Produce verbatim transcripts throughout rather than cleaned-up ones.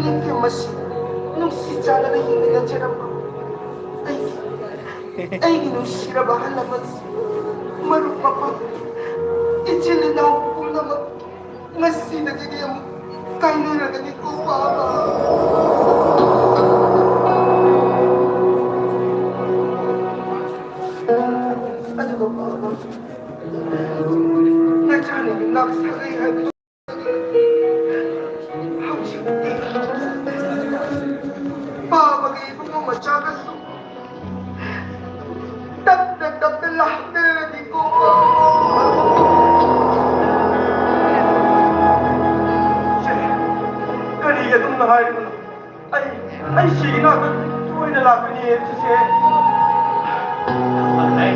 ꯑꯩꯒꯤ ꯃꯁꯤ ꯅꯨꯡꯁꯤ ꯆꯥꯟꯅꯅ ꯍꯤꯡꯃꯤꯟꯅꯖꯔꯝꯕ ꯑꯩꯒꯤ, ꯑꯩꯒꯤ ꯅꯨꯡꯁꯤꯔꯕ ꯑꯍꯜ ꯂꯃꯟꯁꯤꯡ, ꯃꯔꯨꯞ ꯃꯄꯥꯡ, ꯏꯆꯤꯜ ꯏꯅꯥꯎ ꯄꯨꯝꯅꯃꯛ ꯉꯁꯤꯗꯒꯤꯗꯤ ꯑꯃꯨꯛ ꯀꯥꯏꯅꯔꯒꯅꯤꯀꯣ, ꯄꯥꯕ꯫ ꯑꯗꯨꯒ ꯄꯥꯕ, ꯅꯆꯥꯅ ꯌꯨꯝꯅꯥꯛ ꯁꯥꯒꯩ ꯍꯥꯏꯕꯗꯨ ꯍꯧꯖꯤꯛꯇꯤ ꯄꯥꯕꯒꯤ ꯏꯕꯨꯡꯉꯣ ꯃꯆꯥꯒꯁꯨ ꯇꯞꯅ ꯇꯞꯅ ꯂꯥꯛꯅꯔꯅꯤꯀꯣ꯫ ꯆꯦ, ꯀꯔꯤ ꯑꯗꯨꯝꯅ ꯍꯥꯏꯔꯤꯕꯅꯣ? ꯑꯩ, ꯑꯩ ꯁꯤꯒꯤ ꯅꯥꯛꯇ ꯇꯣꯏꯅ ꯂꯥꯛꯄꯅꯤ, ꯆꯤꯆꯦ꯫ ꯑꯩ,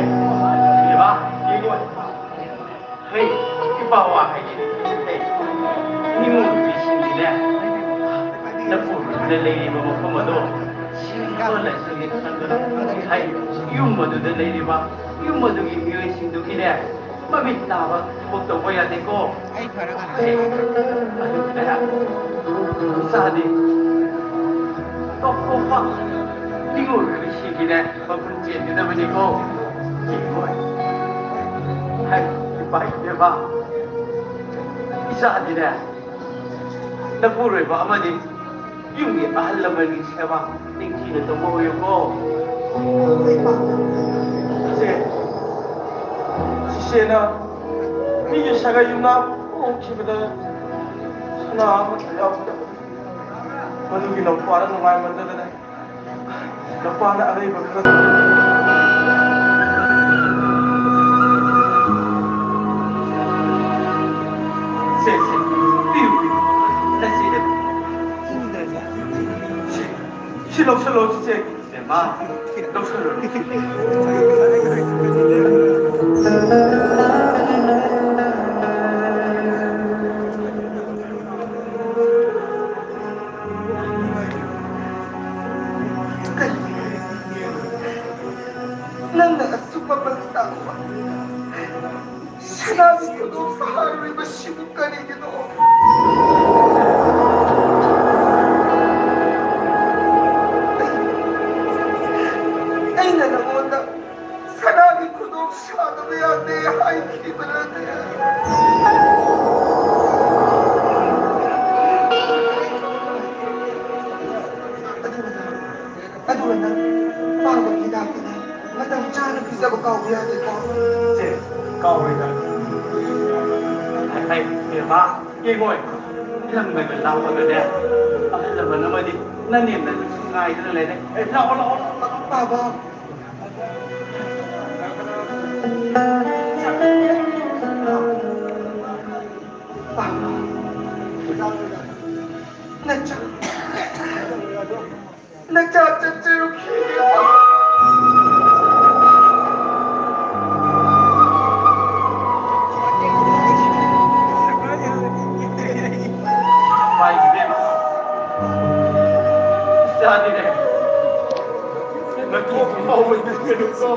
ꯏꯕꯦꯝꯃ, ꯌꯦꯡꯉꯣ꯫ ꯍꯩ, ꯏꯄꯥ ꯋꯥ ꯍꯥꯏꯒꯦ꯫ ꯍꯩ, ꯅꯤꯉꯣꯜ ꯅꯨꯄꯤꯁꯤꯡꯗꯤꯅꯦ, ꯅꯄꯨꯔꯣꯏꯕꯗ ꯂꯩꯔꯤꯕ ꯃꯐꯝ ꯑꯗꯣ ꯁꯤꯡꯕ ꯂꯥꯏꯁꯪꯅꯤ ꯈꯟꯗꯨꯅ, ꯍꯩ, ꯌꯨꯝ ꯑꯗꯨꯗ ꯂꯩꯔꯤꯕ, ꯌꯨꯝ ꯑꯗꯨꯒꯤ ꯃꯤꯑꯣꯏꯁꯤꯡꯗꯨꯒꯤꯅꯦ, ꯃꯃꯤꯠ ꯇꯥꯕ ꯊꯕꯛ ꯇꯧꯕ ꯌꯥꯗꯦꯀꯣ꯫ ꯑꯩ ꯐꯔꯒ ꯍꯥꯏ꯫ ꯑꯗꯨꯅꯦ, ꯏꯆꯥꯗꯤ ꯇꯣꯞ ꯇꯣꯞꯄ ꯅꯤꯉꯣꯜ ꯅꯨꯄꯤꯁꯤꯡꯒꯤꯅꯦ, ꯃꯒꯨꯟ ꯆꯦꯟꯒꯗꯕꯅꯤꯀꯣ꯫ ꯍꯣꯏ꯫ ꯍꯥꯏ, ꯏꯄꯥ ꯏꯕꯦꯝꯃ, ꯏꯆꯥꯗꯤꯅꯦ, ꯅꯄꯨꯔꯣꯏꯕ ꯑꯃꯗꯤ ꯌꯨꯝꯒꯤ ꯑꯍꯜ ꯂꯃꯟꯒꯤ ꯁꯦꯕꯥ ꯅꯤꯡꯊꯤꯅ ꯇꯧꯕ ꯑꯣꯏꯌꯨꯀꯣ꯫ ꯏꯆꯦ, ꯆꯤꯆꯦꯅ ꯃꯤꯒꯤ ꯁꯥꯒꯩ ꯌꯨꯝꯅꯥꯛ ꯍꯣꯡꯈꯤꯕꯗ ꯁꯅꯥ ꯑꯃꯠꯇ ꯌꯥꯎꯗꯕ, ꯃꯗꯨꯒꯤ ꯂꯧꯄꯥꯅ ꯅꯨꯡꯉꯥꯏꯃꯟꯗꯗꯅ ꯃꯄꯥꯅ ꯑꯔꯩꯕ ꯈꯔ ꯁꯦ, ꯁꯦ, ꯄꯤꯌꯨ, ꯄꯤꯌꯨ꯫ ꯅꯆꯦꯗ ꯄꯤꯌꯨ꯫ ꯁꯤ, ꯁꯤ ꯂꯧꯁꯜꯂꯣ, ꯆꯤꯆꯦ꯫ ꯏꯕꯦꯝꯃ, ꯂꯧꯁꯜꯂꯣ, ꯂꯧꯁꯜꯂꯣ꯫ ꯅꯪꯅ ꯑꯁꯨꯛ ꯃꯃꯜ ꯇꯥꯡꯕ ꯁꯅꯥꯒꯤ ꯈꯨꯗꯣꯞ ꯁꯥꯔꯨꯔꯤꯕꯁꯤꯕꯨ ꯀꯔꯤꯒꯤꯅꯣ? ꯅꯪ ꯄꯥꯝꯕ ꯍꯤꯗꯥꯛꯇꯨꯅ ꯃꯇꯝ ꯆꯥꯅ ꯄꯤꯖꯕ ꯀꯥꯎꯕ ꯌꯥꯗꯦꯀꯣ꯫ ꯁꯦ, ꯀꯥꯎꯔꯣꯏꯗ꯫ ꯑꯩ, ꯑꯩ, ꯕꯦꯝꯃ, ꯌꯦꯡꯉꯣꯏ꯫ ꯂꯝꯒ ꯂꯥꯞꯄꯒꯅꯦ, ꯑꯍꯜ ꯂꯃꯟ ꯑꯃꯗꯤ ꯅꯅꯦꯝꯅ ꯉꯥꯏꯗꯨꯅ ꯂꯩꯔꯦ꯫ ꯑꯦ, ꯂꯥꯛꯑꯣ, ꯂꯥꯛꯑꯣ, ꯂꯥꯛꯑꯣ, ꯂꯥꯛꯑꯣ꯫ ꯄꯥꯕ꯫ ꯄꯥꯕ꯫ ꯅꯆꯥ꯫ ꯅꯆꯥ ꯆꯠꯆꯔꯨꯈꯤ꯫ ꯏꯆꯥꯅꯤꯅꯦ꯫ ꯅꯊꯣꯛ ꯐꯥꯎꯕ ꯅꯠꯀꯅꯨꯀꯣ꯫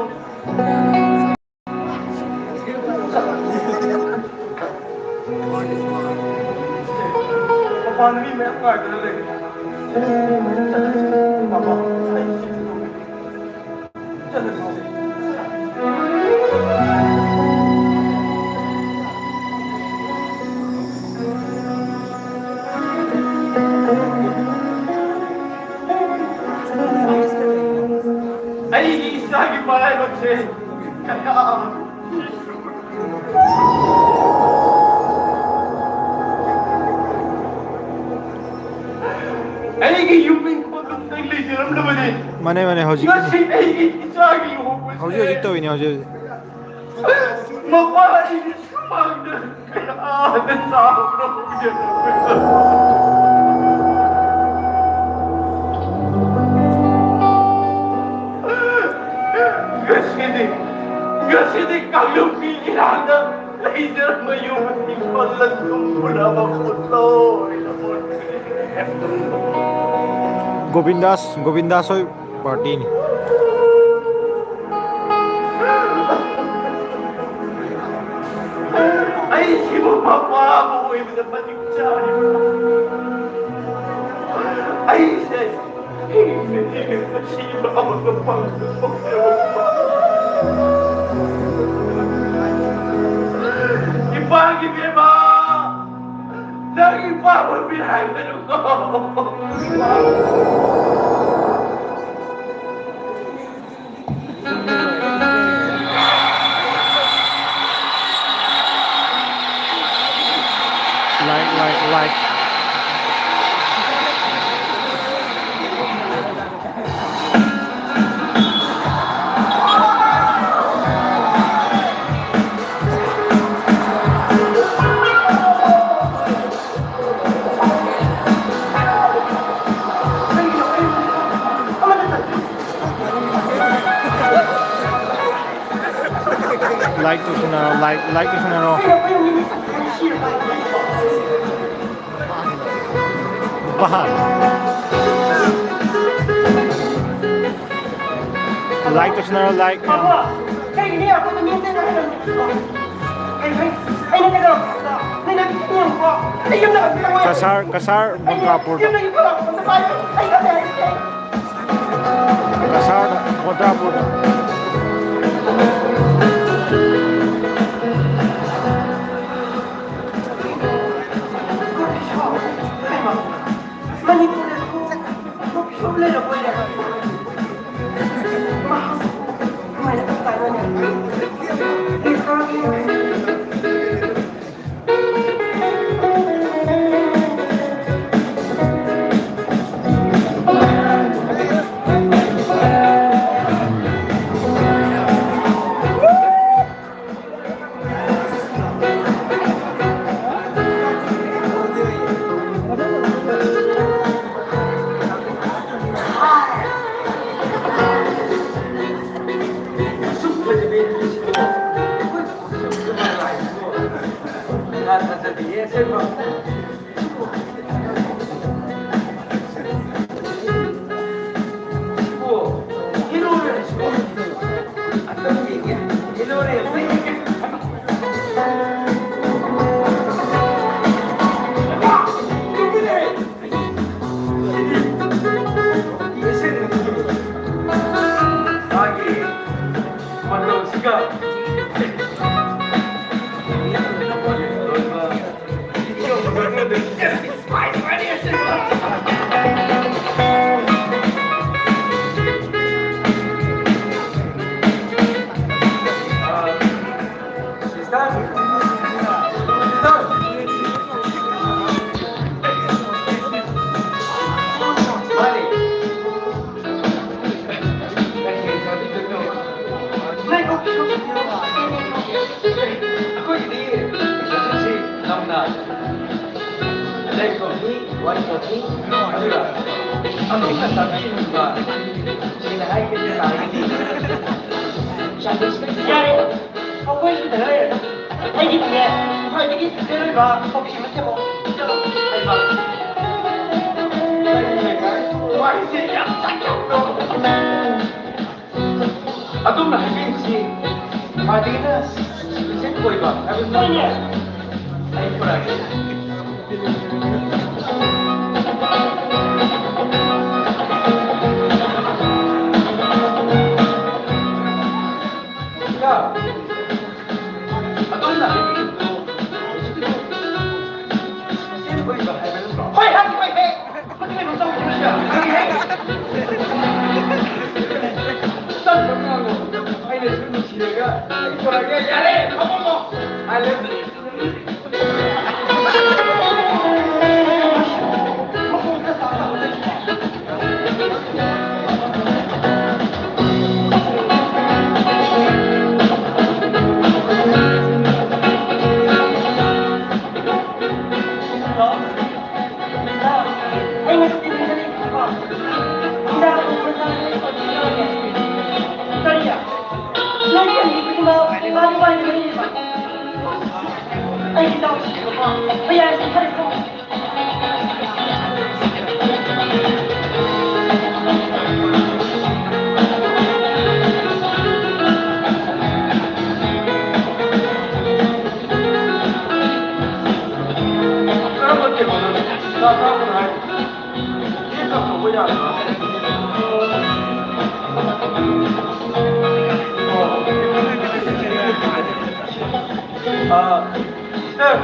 ꯃꯄꯥꯟꯗ ꯃꯤ ꯃꯌꯥꯝ ꯉꯥꯏꯗꯨꯅ ꯂꯩꯔꯤ꯫ ꯄꯥꯄꯥ, ꯑꯩ ꯆꯠꯂꯒꯦ꯫ ꯑꯩꯒꯤ ꯏꯆꯥꯒꯤ ꯃꯔꯥꯏꯕꯛꯁꯦ ꯀꯌꯥ ꯑꯩꯒꯤ ꯌꯨꯝ ꯏꯪꯈꯣꯜ ꯑꯝꯇꯪ ꯂꯩꯖꯔꯝꯂꯕꯅꯤ꯫ ꯃꯥꯅꯦ, ꯃꯥꯅꯦ, ꯍꯧꯖꯤꯛꯀꯤꯅꯦ꯫ ꯉꯁꯤ ꯑꯩꯒꯤ ꯏꯆꯥꯒꯤ ꯂꯨꯍꯣꯡꯕꯁꯦ ꯍꯧꯖꯤꯛ ꯍꯧꯖꯤꯛ ꯇꯧꯔꯤꯅꯦ, ꯍꯧꯖꯤꯛ ꯍꯧꯖꯤꯛ꯫ ꯃꯄꯥ ꯑꯩꯒꯤ ꯁꯨꯃꯥꯡꯗ ꯀꯌꯥꯗ ꯆꯥꯎꯅ ꯎꯖꯔꯝꯂꯕꯅꯤ꯫ ꯉꯁꯤꯗꯤ, ꯉꯁꯤꯗꯤ ꯀꯥꯡꯂꯨꯞꯀꯤ ꯏꯔꯥꯡꯗ ꯂꯩꯖꯔꯝꯕ ꯌꯨꯝ ꯏꯪꯈꯣꯜ ꯂꯟ ꯊꯨꯝ ꯄꯨꯝꯅꯃꯛ ꯄꯨꯠꯂꯣꯏ ꯂꯣꯏꯔꯦ꯫ ꯒꯣꯕꯤꯟꯗꯥꯁ, ꯒꯣꯕꯤꯟꯗꯥꯁ ꯍꯣꯏ ꯄꯥꯔꯇꯤꯅꯤ꯫ ꯑꯩꯁꯤꯕꯨ ꯃꯄꯥ ꯑꯃ ꯑꯣꯏꯕꯗ ꯃꯇꯤꯛ ꯆꯥꯔꯤꯕ꯭ꯔꯥ? ꯑꯩꯁꯦ ꯏꯄꯥꯒꯤ ꯕꯦꯕꯥ, ꯅꯪ ꯏꯄꯥꯕꯨ ꯃꯤꯔꯥꯏꯒꯅꯨꯀꯣ꯫ Like ꯇꯧꯁꯤꯟꯅꯔꯣ, like, like ꯇꯧꯁꯤꯟꯅꯔꯣ꯫ ꯅꯨꯄꯥ꯫ Like ꯇꯧꯁꯤꯟꯅꯔꯣ, like꯫ ꯀꯩꯒꯤꯅꯣ ꯑꯩꯈꯣꯏꯅ ꯃꯤ ꯑꯇꯩ ꯀꯩꯅꯣ? ꯑꯩꯅ ꯀꯩꯗꯧꯔꯕ? ꯅꯪ ꯅꯪ ꯌꯦꯡꯉꯨꯀꯣ꯫ ꯑꯩ ꯌꯨꯝꯗ ꯍꯟꯕ ꯌꯥꯔꯣꯏ꯫ ꯀꯁꯥꯔ, ꯀꯁꯥꯔ ꯕꯣꯗ꯭ꯔꯥꯄꯨꯔꯗ꯫ ꯌꯨꯝꯗꯒꯤ ꯄꯨꯔꯛꯄ ꯅꯨꯄꯥꯗꯣ ꯑꯩ ꯈꯪꯉꯦ ꯍꯥꯏꯁꯦ꯫ ꯀꯁꯥꯔꯗ, ꯕꯣꯗ꯭ꯔꯥꯄꯨꯔꯗ꯫ ꯃꯅꯤꯄꯨꯔꯗ ꯁꯨꯝ ꯂꯩꯔꯕꯣꯏꯔꯦ꯫ ꯃꯍꯥꯛꯁꯨ ꯀꯃꯥꯏꯅ ꯇꯧꯖꯥꯠꯅꯣꯅꯦ? ꯑꯗꯨꯒ ꯑꯃꯨꯛꯀ ꯇꯥꯕꯤꯔꯤꯕ ꯁꯦꯡꯅ ꯍꯥꯏꯒꯦ ꯇꯥꯔꯒꯗꯤ ꯌꯥꯔꯦ꯫ ꯑꯩꯈꯣꯏꯁꯨ ꯂꯩꯔꯦ꯫ ꯑꯩꯒꯤꯅꯦ, ꯈ꯭ꯋꯥꯏꯗꯒꯤ ꯐꯖꯔꯣꯏꯕ ꯀꯣꯐꯤ ꯑꯃ ꯁꯦꯝꯃꯣ꯫ ꯍꯩꯃꯥ꯫ ꯋꯥꯔꯤꯁꯦ ꯌꯥꯝ ꯆꯥꯛ ꯌꯥꯝ ꯇꯧꯔꯦ꯫ ꯑꯗꯣꯝꯅ ꯍꯥꯏꯕꯤꯔꯤꯕꯁꯤ ꯈ꯭ꯋꯥꯏꯗꯒꯤꯅ ꯁꯤꯖꯟ ꯑꯣꯏꯕ ꯍꯥꯏꯕꯗꯨ ꯅꯠꯇ꯭ꯔꯣ? ꯑꯩ ꯄꯨꯔꯛꯑꯒꯦ꯫ ꯏꯌꯥ, ꯑꯗꯣꯝꯅ ꯍꯥꯏꯕꯤꯔꯤꯕꯗꯨ ꯁꯤꯖꯟ ꯑꯣꯏꯕ ꯍꯥꯏꯕ ꯅꯠꯇ꯭ꯔꯣ? ꯍꯣꯏ, ꯍꯥꯏ, ꯍꯣꯏ, ꯍꯦ꯫ ꯃꯁꯤ ꯀꯩꯅꯣ ꯇꯧꯕ ꯅꯠꯇ꯭ꯔꯥ? ꯇꯞꯅ ꯉꯥꯡꯉꯣ꯫ ꯑꯩꯅ ꯁꯨꯝ ꯅꯨꯡꯁꯤꯔꯒ ꯑꯩ ꯄꯨꯔꯛꯑꯒꯦ꯫ ꯌꯥꯔꯦ, ꯐꯝꯃꯣ꯫ I love you꯫ ꯀꯔꯝꯕ ꯇꯦꯕꯜꯅꯣ? ꯆꯥ ꯆꯥꯕ ꯍꯥꯏ꯫ ꯁꯤ ꯇꯧꯊꯣꯛꯄ ꯌꯥꯗ꯭ꯔꯣ? ꯑꯣ꯫ ꯑꯥ, ꯁꯤꯁꯇꯔ,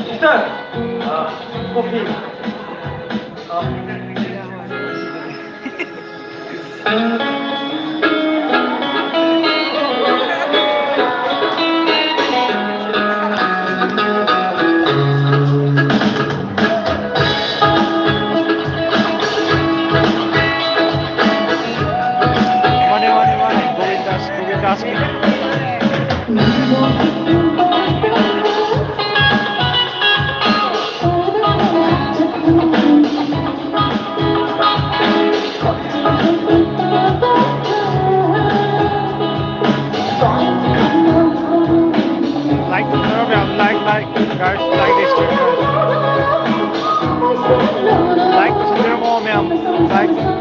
ꯁꯤꯁꯇꯔ, ꯑꯥ, ꯀꯣꯐꯤ꯫ ꯑꯥ꯫ ꯃꯥꯅꯦ, ꯃꯥꯅꯦ, ꯃꯥꯅꯦ꯫ ꯒꯣꯕꯤꯟꯗꯥꯁ, ꯒꯣꯕꯤꯟꯗꯥꯁꯀꯤꯅꯦ꯫ Bye.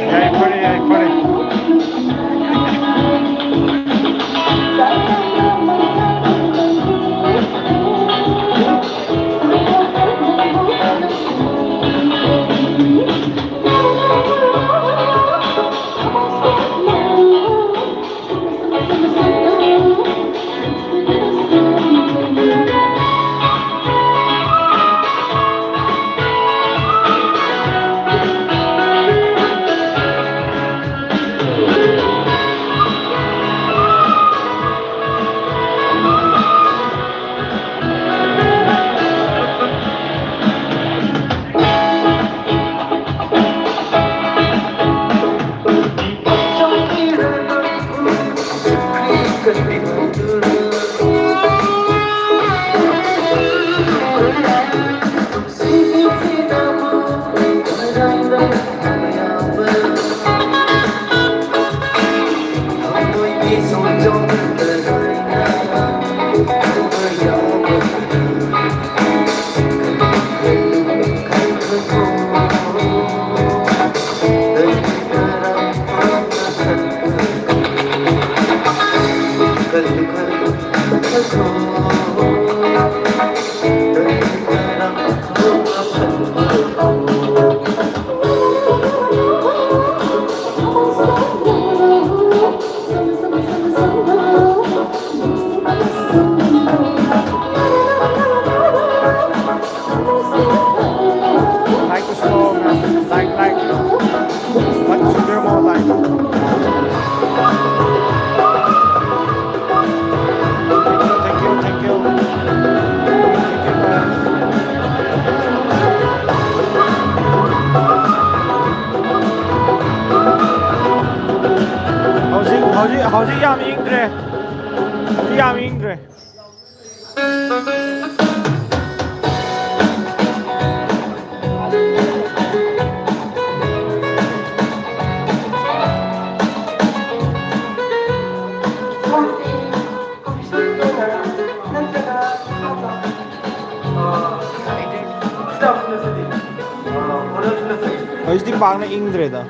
Hey, funny, hey, funny. ꯌꯥꯝ ꯏꯪꯗ꯭ꯔꯦ꯫ ꯌꯥꯝ ꯏꯪꯗ꯭ꯔꯦ꯫ ꯍꯧꯖꯤꯛꯇꯤ ꯄꯥꯛꯅ ꯏꯪꯗ꯭ꯔꯦꯗ꯫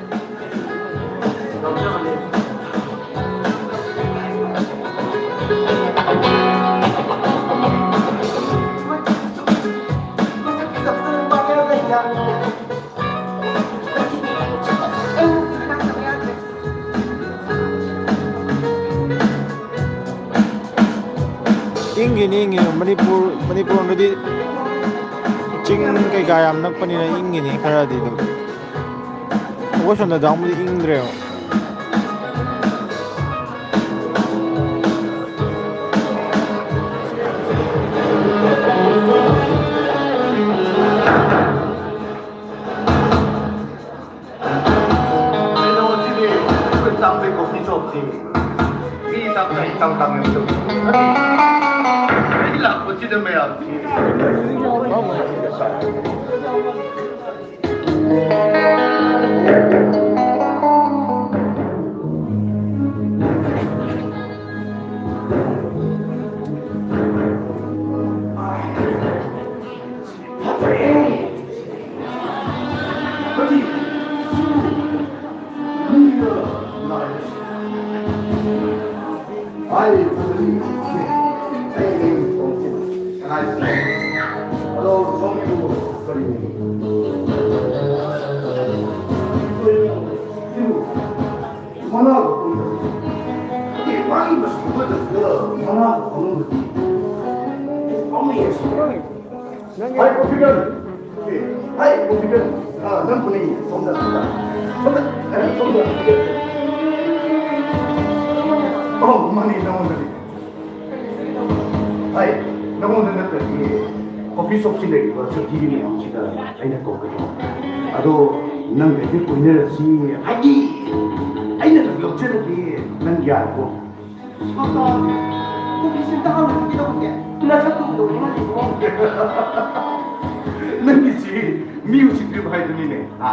ꯏꯪꯒꯤꯅꯤ, ꯏꯪꯒꯤꯅꯤ꯫ ꯃꯅꯤꯄꯨꯔ, ꯃꯅꯤꯄꯨꯔ ꯂꯣꯝꯗꯗꯤ ꯆꯤꯡ ꯀꯩꯀꯥ ꯌꯥꯝ ꯅꯛꯄꯅꯤꯅ ꯏꯪꯒꯤꯅꯤ ꯈꯔꯗꯤ ꯑꯗꯨꯝ꯫ ꯑꯩꯈꯣꯏ ꯁꯣꯝꯗ ꯑꯗꯨꯛ ꯌꯥꯝꯕꯨꯗꯤ ꯏꯪꯗ꯭ꯔꯦꯕ꯫ ꯀꯩꯅꯣ, ꯁꯤꯗꯤ ꯑꯩꯈꯣꯏ ꯆꯥꯛꯄꯩ coffee shopꯁꯤ꯫ ꯃꯤ ꯆꯥꯛ ꯆꯥ ꯏꯇꯥꯡ ꯇꯥꯡꯉꯦ꯫ ꯑꯩ ꯂꯥꯛꯄꯁꯤꯗ ꯃꯌꯥꯝꯁꯤ꯫ ꯃꯅꯥꯒ ꯄꯨꯟꯗꯕꯁꯦ꯫ ꯑꯦ, ꯃꯥꯒꯤ ꯃꯁꯛ ꯈꯨꯐꯖꯁꯤꯒ ꯃꯅꯥꯒ ꯄꯨꯟꯗꯕꯁꯦ꯫ ꯄꯥꯝꯃꯨꯏ ꯑꯁꯦꯡꯕ꯫ ꯍꯥꯏ, ꯀꯣꯐꯤꯗꯟ꯫ ꯑꯦ, ꯍꯥꯏ, ꯀꯣꯐꯤꯗꯟ꯫ ꯑ, ꯅꯪ ꯄꯨꯅꯤ꯫ ꯁꯣꯝꯗ, ꯁꯣꯝꯗ꯫ ꯁꯣꯝꯗ, ꯑꯦ, ꯁꯣꯝꯗ꯫ ꯑꯣ, ꯃꯥꯅꯦ, ꯅꯉꯣꯟꯗꯅꯦ꯫ ꯍꯥꯏ, ꯅꯉꯣꯟꯗ ꯅꯠꯇ꯭ꯔꯗꯤ coffee shopꯁꯤ ꯂꯩꯔꯤꯕ ꯁꯛꯊꯤꯕꯤ ꯃꯌꯥꯝꯁꯤꯗ ꯑꯩꯅ ꯀꯧꯒꯦ ꯇꯧꯕ꯫ ꯑꯗꯣ ꯅꯪꯒꯗꯤ ꯀꯣꯏꯅꯔꯁꯤ ꯍꯥꯏꯗꯤ ꯑꯩꯅ ꯅꯪ ꯂꯧ ꯏꯆꯟꯅꯨꯄꯤ, ꯅꯪ ꯌꯥꯔꯕꯣ? ꯁꯣꯇꯣꯟ, ꯀꯣꯐꯤꯁꯦ ꯑꯝꯇ ꯍꯥꯟꯅ ꯊꯛꯀꯦ ꯇꯧꯕꯅꯦ꯫ ꯅꯁꯛꯇꯨ ꯎꯗꯧ ꯃꯥꯜꯂꯤꯀꯣ꯫ ꯅꯪꯒꯤꯁꯤ ꯃꯤ ꯎꯁꯤꯠꯇ꯭ꯔꯤꯕ ꯍꯥꯏꯗꯨꯅꯤꯅꯦ꯫ ꯍꯥ?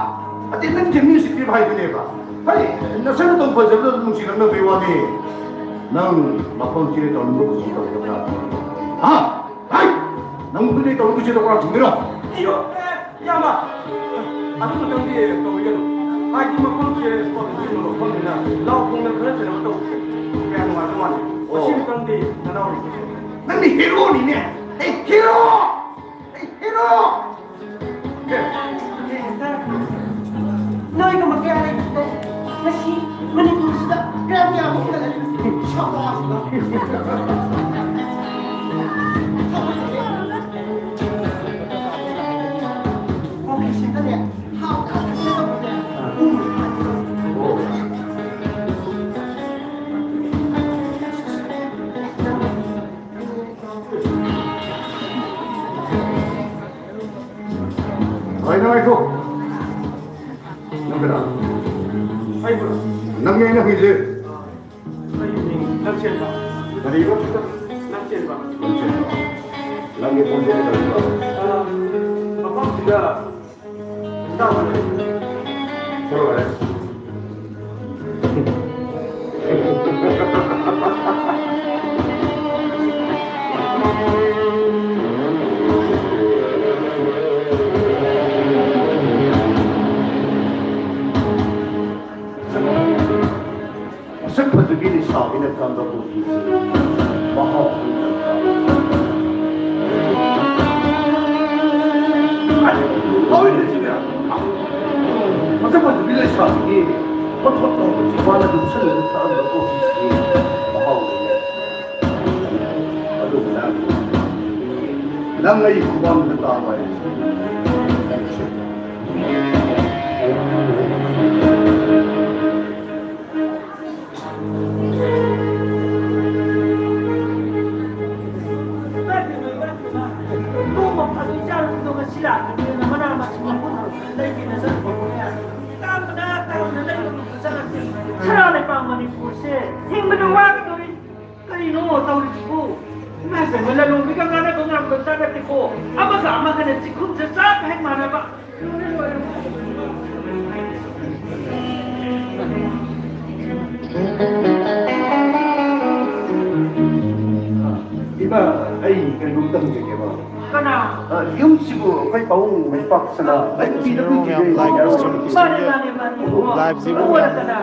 ꯑꯇꯩ ꯅꯪꯁꯦ ꯃꯤ ꯎꯁꯤꯠꯇ꯭ꯔꯤꯕ ꯍꯥꯏꯗꯨꯅꯦꯕ꯫ ꯍꯥꯏ, ꯅꯁꯛ ꯅꯇꯧ ꯐꯖꯕꯗ ꯅꯨꯡꯁꯤꯔꯛꯅꯕꯩ ꯋꯥꯅꯤ꯫ ꯅꯪ ꯃꯐꯝ ꯁꯤꯗ ꯇꯧꯅꯤꯡꯕ ꯀꯨꯁꯤ ꯇꯧꯒꯗ꯭ꯔꯥ? ꯍꯥ? ꯍꯥꯏ! ꯅꯪꯕꯨ ꯀꯩ ꯇꯧꯔꯨꯒꯦ ꯁꯤꯗ ꯋꯥ ꯊꯤꯡꯒꯦꯔꯣ? ꯑꯌꯣ! ꯑꯦ, ꯏꯌꯥꯝꯕ! ꯑꯗꯨ ꯈꯛꯇꯪꯗꯤ ꯇꯧꯕꯤꯒꯅꯨ꯫ ꯍꯥꯏꯗꯤ ꯃꯐꯝꯁꯦ ꯁ꯭ꯄꯣꯔꯠ ꯐꯤꯜꯒꯤ ꯃꯐꯝꯅꯤꯅ ꯂꯥꯎ ꯈꯣꯡꯗꯅ ꯈꯔ ꯆꯦꯟꯅꯕ ꯇꯧꯕꯁꯦ ꯀꯌꯥ ꯅꯨꯡꯉꯥꯏꯗꯧ ꯃꯥꯟꯗꯦ꯫ ꯑꯣ꯫ ꯃꯁꯤ ꯈꯛꯇꯪꯗꯤ ꯅꯅꯥꯎ ꯂꯩꯈꯤꯁꯅꯨ꯫ ꯅꯪꯗꯤ ꯍꯦꯔꯣꯅꯤꯅꯦ! ꯑꯩ ꯍꯦꯔꯣ! ꯑꯩ ꯍꯦꯔꯣ! ꯅꯣꯏꯒꯨꯝꯕ ꯀꯌꯥ ꯂꯩꯕꯁꯤꯗ ꯉꯁꯤ ꯃꯅꯤꯄꯨꯔꯁꯤꯗ ꯒ꯭ꯔꯥꯝ ꯀꯌꯥꯃꯨꯛ ꯍꯦꯟꯒꯠꯂꯛꯂꯤ? ꯁꯥꯄꯥꯁꯤꯗ꯫ ꯀꯣꯐꯤꯁꯤꯗꯅꯦ ꯍꯥꯎꯇꯅ ꯊꯛꯀꯦ ꯇꯧꯕꯁꯦ꯫ ꯎꯝ꯫ ꯉꯥꯏꯈꯣ, ꯉꯥꯏꯈꯣ꯫ ꯅꯪ ꯀꯅꯥ? ꯑꯩꯕꯨꯔꯣ? ꯅꯪꯅꯦ ꯑꯩꯅ ꯍꯪꯉꯤꯁꯦ꯫ ꯑꯩꯒꯤ ꯃꯤꯡ ꯂꯝꯆꯦꯟꯕ꯫ ꯀꯔꯤꯕ? ꯂꯝꯆꯦꯟꯕ꯫ ꯂꯝꯆꯦꯟꯕ꯫ ꯅꯪꯒꯤ ꯈꯣꯟꯖꯦꯜ ꯀꯔꯤꯕ? ꯑ, ꯃꯐꯝꯁꯤꯗ ꯆꯥꯕ ꯂꯩ꯫ ꯆꯠꯂꯣ ꯌꯥꯔꯦ꯫ ꯃꯁꯛ ꯐꯖꯕꯤ ꯂꯩꯁꯥꯕꯤꯅ ꯀꯪꯕ ꯀꯣꯐꯤꯁꯤ ꯃꯍꯥꯎ ꯈꯪꯗꯕ꯫ ꯑꯩ ꯍꯥꯎꯏꯅꯦ ꯁꯤꯗꯤ꯫ ꯃꯁꯛ ꯐꯖꯕꯤ ꯂꯩꯁꯥꯕꯤꯒꯤ ꯍꯣꯠ ꯍꯣꯠ ꯂꯥꯎꯕ ꯆꯤꯝꯕꯥꯜ ꯑꯗꯨ ꯎꯞꯁꯜꯂꯒ ꯊꯛꯑꯝꯕ ꯀꯣꯐꯤꯁꯤꯗꯤ ꯃꯍꯥꯎ ꯂꯩꯔꯦ꯫ ꯑꯗꯨꯕꯨ ꯅꯪ, ꯅꯪ ꯑꯩ ꯈꯨꯕꯥꯛꯅ ꯇꯥꯕ ꯍꯥꯏꯕꯁꯤ ꯅꯪꯁꯨ꯫ ꯅꯣꯡꯃ ꯐꯥꯗꯣꯛ ꯏꯆꯥꯅꯨꯄꯤꯗꯣ ꯉꯁꯤ ꯂꯥꯛꯄꯅꯤꯅ ꯃꯅꯥ ꯃꯁꯤꯡ ꯃꯄꯨꯟ ꯂꯩꯒꯦꯅ ꯆꯠꯂꯨꯕꯅꯦ꯫ ꯇꯥꯡꯕꯅ ꯇꯥꯡꯕꯅ ꯂꯩꯕ ꯉꯝꯕ ꯆꯠꯂꯛꯇꯦ꯫ ꯁꯅꯥ ꯂꯩꯄꯥꯛ ꯀꯔꯤꯅꯣ ꯇꯧꯔꯤꯁꯤꯕꯨ? ꯏꯃꯥ ꯏꯕꯦꯝꯃ, ꯂꯂꯣꯟꯕꯤꯒ ꯉꯥꯡꯅꯕ ꯉꯝꯕ ꯖꯥꯠ ꯅꯠꯇꯦꯀꯣ꯫ ꯑꯃꯒ ꯑꯃꯒꯅ ꯆꯤꯛꯈꯨꯝꯁꯦ ꯆꯞ ꯍꯦꯛ ꯃꯥꯟꯅꯕ꯫ ꯏꯃꯥ, ꯑꯩ ꯀꯩꯅꯣꯝꯇ ꯍꯪꯖꯒꯦꯕ꯫ ꯀꯅꯥ? ꯑ, ꯌꯨꯝꯁꯤꯕꯨ ꯑꯩꯈꯣꯏ ꯄꯥꯕꯨꯡ ꯃꯥꯏ ꯄꯥꯛꯁꯅ ꯑꯩ ꯅꯨꯄꯤꯗ ꯌꯥꯝ ꯄꯨꯟꯁꯤꯒꯦ like ꯌꯥꯔꯣꯏ꯫ ꯇꯧꯁꯤꯟꯕꯤꯁꯦ꯫ ꯃꯥꯅꯦ, ꯃꯥꯅꯦ, ꯃꯥꯅꯦ꯫ Live ꯁꯤꯕꯨ ꯏꯕꯨꯡꯉꯣꯅ ꯌꯥꯝ ꯀꯅꯥ?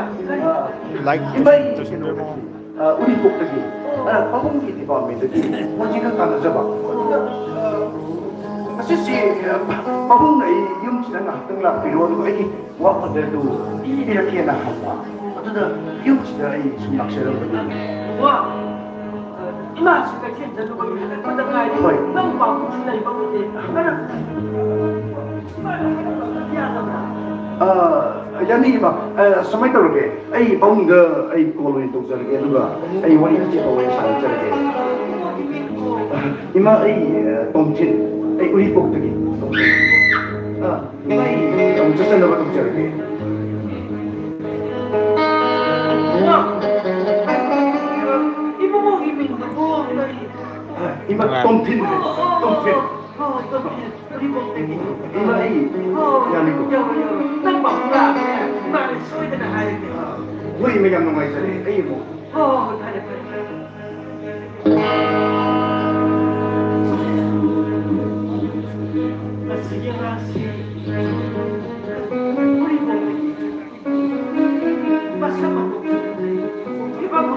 ꯑ, like ꯏꯃꯥ, ꯑꯩ ꯇꯧꯁꯤꯟꯕꯤꯔꯝꯃꯣ꯫ ꯀꯩꯅꯣ, ꯑ, ꯎꯔꯤꯄꯣꯛꯇꯒꯤ꯫ ꯑ, ꯄꯥꯕꯨꯡꯒꯤ department ꯇꯒꯤ ꯍꯧꯖꯤꯛ ꯈꯛ ꯇꯥꯟꯅꯖꯕ꯫ ꯑꯗꯨꯗ, ꯑ, ꯉꯁꯤꯁꯤ, ꯑ, ꯄꯥꯕꯨꯡꯅ ꯑꯩ ꯌꯨꯝꯁꯤꯗ ꯉꯥꯏꯍꯥꯛꯇꯪ ꯂꯥꯛꯄꯤꯔꯣ, ꯑꯗꯨꯒ ꯑꯩꯒꯤ ꯋꯥꯐꯝꯗ ꯑꯗꯨ ꯄꯤꯕꯤꯔꯛꯀꯦꯅ ꯍꯥꯏꯕ꯫ ꯑꯗꯨꯗ ꯌꯨꯝꯁꯤꯗ ꯑꯩ ꯁꯨꯝ ꯂꯥꯛꯆꯔꯝꯕꯅꯤ꯫ ꯋꯥ! ꯏꯃꯥꯁꯤ ꯀꯩꯊꯦꯜ ꯆꯠꯂꯨꯕꯒꯤ ꯍꯜꯂꯛꯄꯗ ꯉꯥꯏꯔꯤ꯫ ꯍꯣꯏ꯫ ꯅꯪ ꯄꯥꯕꯨꯡꯁꯨ ꯂꯩꯕ ꯎꯗꯦ꯫ ꯈꯔ ꯏꯃꯥꯅ ꯈꯔ ꯇꯧꯗ꯭ꯔꯗꯤ ꯌꯥꯗꯕ꯭ꯔꯥ? ꯑ, ꯌꯥꯅꯤ, ꯏꯃꯥ꯫ ꯑ, ꯁꯨꯃꯥꯏꯅ ꯇꯧꯔꯒꯦ, ꯑꯩ ꯄꯥꯕꯨꯡꯗ ꯑꯩ call ꯑꯣꯏꯅ ꯇꯧꯖꯔꯒꯦ, ꯑꯗꯨꯒ ꯑꯩ ꯋꯥꯔꯤ ꯑꯆꯦꯠꯄ ꯋꯥꯔꯤ ꯁꯥꯟꯅꯖꯔꯒꯦ꯫ ꯏꯃꯥ, ꯑꯩ, ꯑ, ꯇꯣꯝꯊꯤꯟ, ꯑꯩ ꯎꯔꯤꯄꯣꯛꯇꯒꯤ ꯇꯣꯝꯊꯤꯟ꯫ ꯑ, ꯏꯃꯥ, ꯑꯩ ꯑꯃꯨꯛ ꯆꯠꯆꯅꯕ ꯇꯧꯖꯔꯒꯦ꯫ ꯏꯃꯥ! ꯏꯕꯨꯡꯉꯣꯒꯤ ꯃꯤꯡꯗꯨꯕꯨ ꯀꯔꯤ? ꯏꯃꯥ, ꯇꯣꯝꯊꯤꯟ, ꯇꯣꯝꯊꯤꯟ꯫ ꯑꯣ, ꯇꯣꯝꯊꯤꯟ, ꯎꯔꯤꯄꯣꯛꯇꯒꯤ꯫ ꯏꯃꯥ, ꯑꯩ ꯑꯣ, ꯌꯥꯅꯤꯀꯣ? ꯌꯧꯔꯣ, ꯌꯧꯔꯣ꯫ ꯅꯪ ꯄꯥꯕꯨꯡ ꯂꯥꯛꯑꯒꯅꯦ, ꯏꯃꯥꯅ ꯁꯣꯏꯗꯅ ꯍꯥꯏꯔꯒꯦ꯫ ꯍꯣꯏ, ꯏꯃꯥ, ꯌꯥꯝ ꯅꯨꯡꯉꯥꯏꯖꯔꯦ꯫ ꯑꯩ ꯑꯃꯨꯛ ꯍꯣꯏ, ꯍꯣꯏ, ꯍꯣꯏ, ꯐꯔꯦ, ꯐꯔꯦ, ꯐꯔꯦ꯫ ꯃꯁꯤꯒꯤ ꯑꯉꯥꯡꯁꯤ ꯃꯁꯛ ꯃꯇꯧ ꯐꯤꯕꯝ